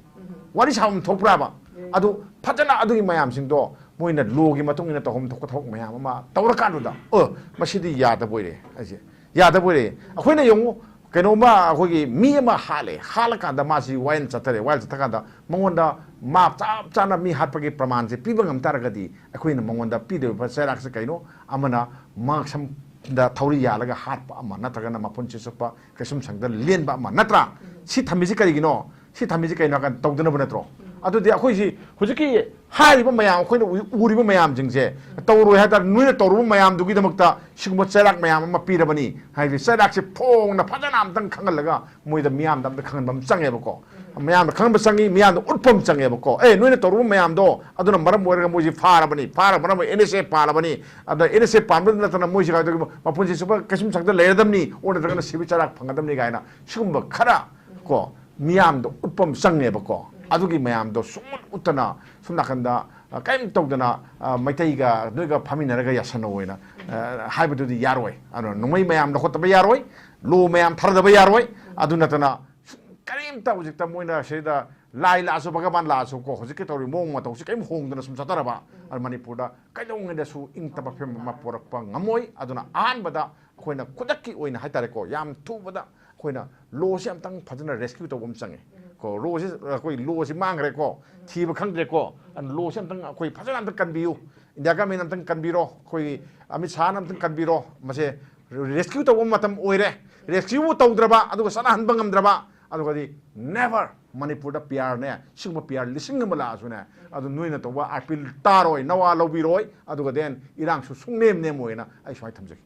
ꯋꯥꯔꯤ ꯁꯥꯐꯝ ꯊꯣꯛꯄ꯭ꯔꯥꯕ? ꯑꯗꯨ ꯐꯖꯅ ꯑꯗꯨꯒꯤ ꯃꯌꯥꯝꯁꯤꯡꯗꯣ ꯃꯣꯏꯅ law ꯒꯤ ꯃꯇꯨꯡ ꯏꯟꯅ ꯇꯧꯐꯝ ꯊꯣꯛꯄ ꯊꯕꯛ ꯃꯌꯥꯝ ꯑꯃ ꯇꯧꯔꯀꯥꯟꯗꯨꯗ, ꯑ, ꯃꯁꯤꯗꯤ ꯌꯥꯗꯕ ꯑꯣꯏꯔꯦ ꯍꯥꯏꯁꯦ꯫ ꯌꯥꯗꯕ ꯑꯣꯏꯔꯦ꯫ ꯑꯩꯈꯣꯏꯅ ꯌꯦꯡꯉꯨ, ꯀꯩꯅꯣꯝꯃ ꯑꯩꯈꯣꯏꯒꯤ ꯃꯤ ꯑꯃ ꯍꯥꯠꯂꯦ, ꯍꯥꯠꯂꯀꯥꯟꯗ ꯃꯥꯁꯤ ꯋꯥꯌꯦꯜ ꯆꯠꯊꯔꯦ, ꯋꯥꯌꯦꯜ ꯆꯠꯊꯀꯥꯟꯗ ꯃꯉꯣꯟꯗ ꯃꯥ ꯆꯞ ꯆꯥꯅ ꯃꯤ ꯍꯥꯠꯄꯒꯤ ꯄ꯭ꯔꯃꯥꯟꯁꯦ ꯄꯤꯕ ꯉꯝ ꯇꯥꯔꯒꯗꯤ ꯑꯩꯈꯣꯏꯅ ꯃꯉꯣꯟꯗ ꯄꯤꯗꯧꯔꯤꯕ ꯆꯩꯔꯥꯛꯁꯦ ꯀꯩꯅꯣ? ꯑꯃꯅ ꯃꯉꯛꯁꯝꯗ ꯊꯧꯔꯤ ꯌꯥꯜꯂꯒ ꯍꯥꯠꯄ ꯑꯃ, ꯅꯠꯇ꯭ꯔꯒꯅ ꯃꯄꯨꯟꯁꯤ ꯆꯨꯞꯄ ꯀꯩꯁꯨꯝꯁꯪꯗ ꯂꯦꯟꯕ ꯑꯃ, ꯅꯠꯇ꯭ꯔꯥ? ꯁꯤ ꯊꯝꯃꯤꯁꯤ ꯀꯔꯤꯒꯤꯅꯣ? ꯁꯤ ꯊꯝꯃꯤꯁꯤ ꯀꯩꯅꯣ ꯍꯥꯏꯀꯥꯟꯗ ꯇꯧꯗꯅꯕ ꯅꯠꯇ꯭ꯔꯣ? ꯑꯗꯨꯗꯤ ꯑꯩꯈꯣꯏꯁꯤ ꯍꯧꯖꯤꯛꯀꯤ ꯍꯥꯏꯔꯤꯕ ꯃꯌꯥꯝ, ꯑꯩꯈꯣꯏꯅ ꯎ- ꯎꯔꯤꯕ ꯃꯌꯥꯝꯁꯤꯡꯁꯦ ꯇꯧꯔꯣꯏ ꯍꯥꯏ ꯇꯥꯔꯗꯤ, ꯅꯣꯏꯅ ꯇꯧꯔꯨꯕ ꯃꯌꯥꯝꯗꯨꯒꯤꯗꯃꯛꯇ ꯁꯤꯒꯨꯝꯕ ꯆꯩꯔꯥꯛ ꯃꯌꯥꯝ ꯑꯃ ꯄꯤꯔꯕꯅꯤ ꯍꯥꯏꯕꯗꯤ, ꯆꯩꯔꯥꯛꯁꯦ ꯐꯣꯡꯅ ꯐꯖꯅ ꯑꯝꯇꯪ ꯈꯪꯍꯜꯂꯒ ꯃꯣꯏꯗ, ꯃꯤꯌꯥꯝꯗ ꯑꯝꯇ ꯈꯪꯍꯟꯕ ꯑꯃ ꯆꯪꯉꯦꯕꯀꯣ꯫ ꯃꯌꯥꯝꯗ ꯈꯪꯍꯟꯕ ꯆꯪꯉꯤ, ꯃꯤꯌꯥꯝꯗ ꯎꯠꯄ ꯑꯃ ꯆꯪꯉꯦꯕꯀꯣ꯫ ꯑꯦ, ꯅꯣꯏꯅ ꯇꯧꯔꯨꯕ ꯃꯌꯥꯝꯗꯣ ꯑꯗꯨꯅ ꯃꯔꯝ ꯑꯣꯏꯔꯒ ꯃꯣꯏꯁꯤ ꯐꯥꯔꯕꯅꯤ, ꯐꯥꯔꯕ ꯃꯔꯝ ꯑꯣꯏꯔꯒ ꯑꯦꯟ ꯑꯦꯁ ꯑꯦ ꯄꯥꯜꯂꯕꯅꯤ, ꯑꯗ ꯑꯦꯟ ꯑꯦꯁ ꯑꯦ ꯄꯥꯟꯕꯗ ꯅꯠꯇꯅ ꯃꯣꯏꯁꯤ ꯀꯩꯗꯧꯒꯦ, ꯃꯄꯨꯟꯁꯤ ꯁꯨꯕ ꯀꯩꯁꯨꯝ ꯁꯪꯗ ꯂꯩꯔꯗꯕꯅꯤ, ꯑꯣ ꯅꯠꯇ꯭ꯔꯒꯅ ꯁꯤꯕꯤ ꯆꯩꯔꯥꯛ ꯐꯪꯒꯗꯕꯅꯤ ꯀꯥꯏꯅ ꯁꯤꯒꯨꯝꯕ ꯈꯔ ꯀꯣ ꯃꯤꯌꯥꯝꯗ ꯎꯠꯄ ꯑꯃ ꯆꯪꯉꯦꯕꯀꯣ꯫ ꯑꯗꯨꯒꯤ ꯃꯌꯥꯝꯗꯣ ꯁꯨꯡꯎꯠ ꯎꯠꯇꯅ ꯁꯣꯝ ꯅꯥꯀꯟꯗ, ꯑ, ꯀꯔꯤꯝ ꯇꯧꯗꯅ, ꯑ, ꯃꯩꯇꯩꯒ ꯅꯣꯏꯒ ꯐꯝꯃꯤꯟꯅꯔꯒ ꯌꯥꯁꯟꯅꯧ ꯍꯥꯏꯅ, ꯑ, ꯍꯥꯏꯕꯗꯨꯗꯤ ꯌꯥꯔꯣꯏ꯫ ꯑꯗꯨꯅ ꯅꯣꯡꯃꯩ ꯃꯌꯥꯝ ꯂꯧꯈꯠꯇꯕ ꯌꯥꯔꯣꯏ, ꯂꯣ ꯃꯌꯥꯝ ꯊꯥꯗꯕ ꯌꯥꯔꯣꯏ꯫ ꯑꯗꯨ ꯅꯠꯇꯅ ꯁꯨꯝ ꯀꯔꯤꯝꯇ ꯍꯧꯖꯤꯛꯇ ꯃꯣꯏꯅ ꯁꯤꯗ ꯂꯥꯏ ꯂꯥꯛꯑꯁꯨ, ꯚꯒꯕꯥꯟ ꯂꯥꯛꯑꯁꯨ ꯀꯣ, ꯍꯧꯖꯤꯛꯀꯤ ꯇꯧꯔꯤ ꯃꯑꯣꯡ ꯃꯇꯧꯁꯤ ꯀꯔꯤꯝ ꯍꯣꯡꯗꯅ ꯁꯨꯝ ꯆꯠꯇꯔꯕ, ꯑꯗꯨ ꯃꯅꯤꯄꯨꯔꯗ ꯀꯩꯗꯧꯉꯩꯗꯁꯨ ꯏꯪ ꯇꯞꯄ ꯐꯤꯕꯝ ꯑꯃ ꯄꯨꯔꯛꯄ ꯉꯝꯃꯣꯏ꯫ ꯑꯗꯨꯅ ꯑꯍꯥꯟꯕꯗ ꯑꯩꯈꯣꯏꯅ ꯈꯨꯗꯛꯀꯤ ꯑꯣꯏꯅ ꯍꯥꯏꯇꯥꯔꯦꯀꯣ, ꯌꯥꯝ ꯊꯨꯕꯗ ꯑꯩꯈꯣꯏꯅ ꯂꯣꯁꯤ ꯑꯝꯇꯪ ꯐꯖꯅ ꯔꯦꯁꯀ꯭ꯌꯨ ꯇꯧꯕ ꯑꯃ ꯆꯪꯉꯦ꯫ ꯀꯣ, ꯂꯣꯁꯤ, ꯑꯩꯈꯣꯏ ꯂꯣꯁꯤ ꯃꯥꯡꯈ꯭ꯔꯦꯀꯣ, ꯊꯤꯕ ꯈꯪꯗ꯭ꯔꯦꯀꯣ, ꯑꯗꯨꯅ ꯂꯣꯁꯤ ꯑꯝꯇꯪ ꯑꯩꯈꯣꯏ ꯐꯖꯅ ꯑꯝꯇꯪ ꯀꯟꯕꯤꯌꯨ꯫ ꯏꯟꯗꯤꯌꯥ ꯒꯃꯦꯟ ꯑꯝꯇꯪ ꯀꯟꯕꯤꯔꯣ, ꯑꯩꯈꯣꯏꯒꯤ ꯑꯃꯤꯠ ꯁꯥꯍꯅ ꯑꯝꯇꯪ ꯀꯟꯕꯤꯔꯣ, ꯃꯁꯦ ꯔꯦꯁꯀ꯭ꯌꯨ ꯇꯧꯕ ꯃꯇꯝ ꯑꯣꯏꯔꯦ꯫ ꯔꯦꯁꯀ꯭ꯌꯨꯕꯨ ꯇꯧꯗ꯭ꯔꯕ, ꯑꯗꯨꯒ ꯆꯠꯅꯍꯟꯕ ꯉꯝꯗ꯭ꯔꯕ, ꯑꯗꯨꯒꯗꯤ never ꯃꯅꯤꯄꯨꯔꯗ ꯄꯤ ꯑꯥꯔꯅꯦ, ꯁꯤꯒꯨꯝꯕ ꯄꯤ ꯑꯥꯔ ꯂꯤꯁꯤꯡ ꯑꯃ ꯂꯥꯛꯑꯁꯨꯅꯦ, ꯑꯗꯨ ꯅꯣꯏꯅ ꯇꯧꯕ ꯑꯥꯄꯤꯜ ꯇꯥꯔꯣꯏ, ꯅꯋꯥ ꯂꯧꯕꯤꯔꯣꯏ꯫ ꯑꯗꯨꯒ then ꯏꯔꯥꯡꯁꯨ ꯁꯨꯡꯅꯦꯝ ꯅꯦꯝꯃꯣꯏꯅ ꯑꯩ ꯁꯨꯃꯥꯏꯅ ꯊꯝꯖꯒꯦ꯫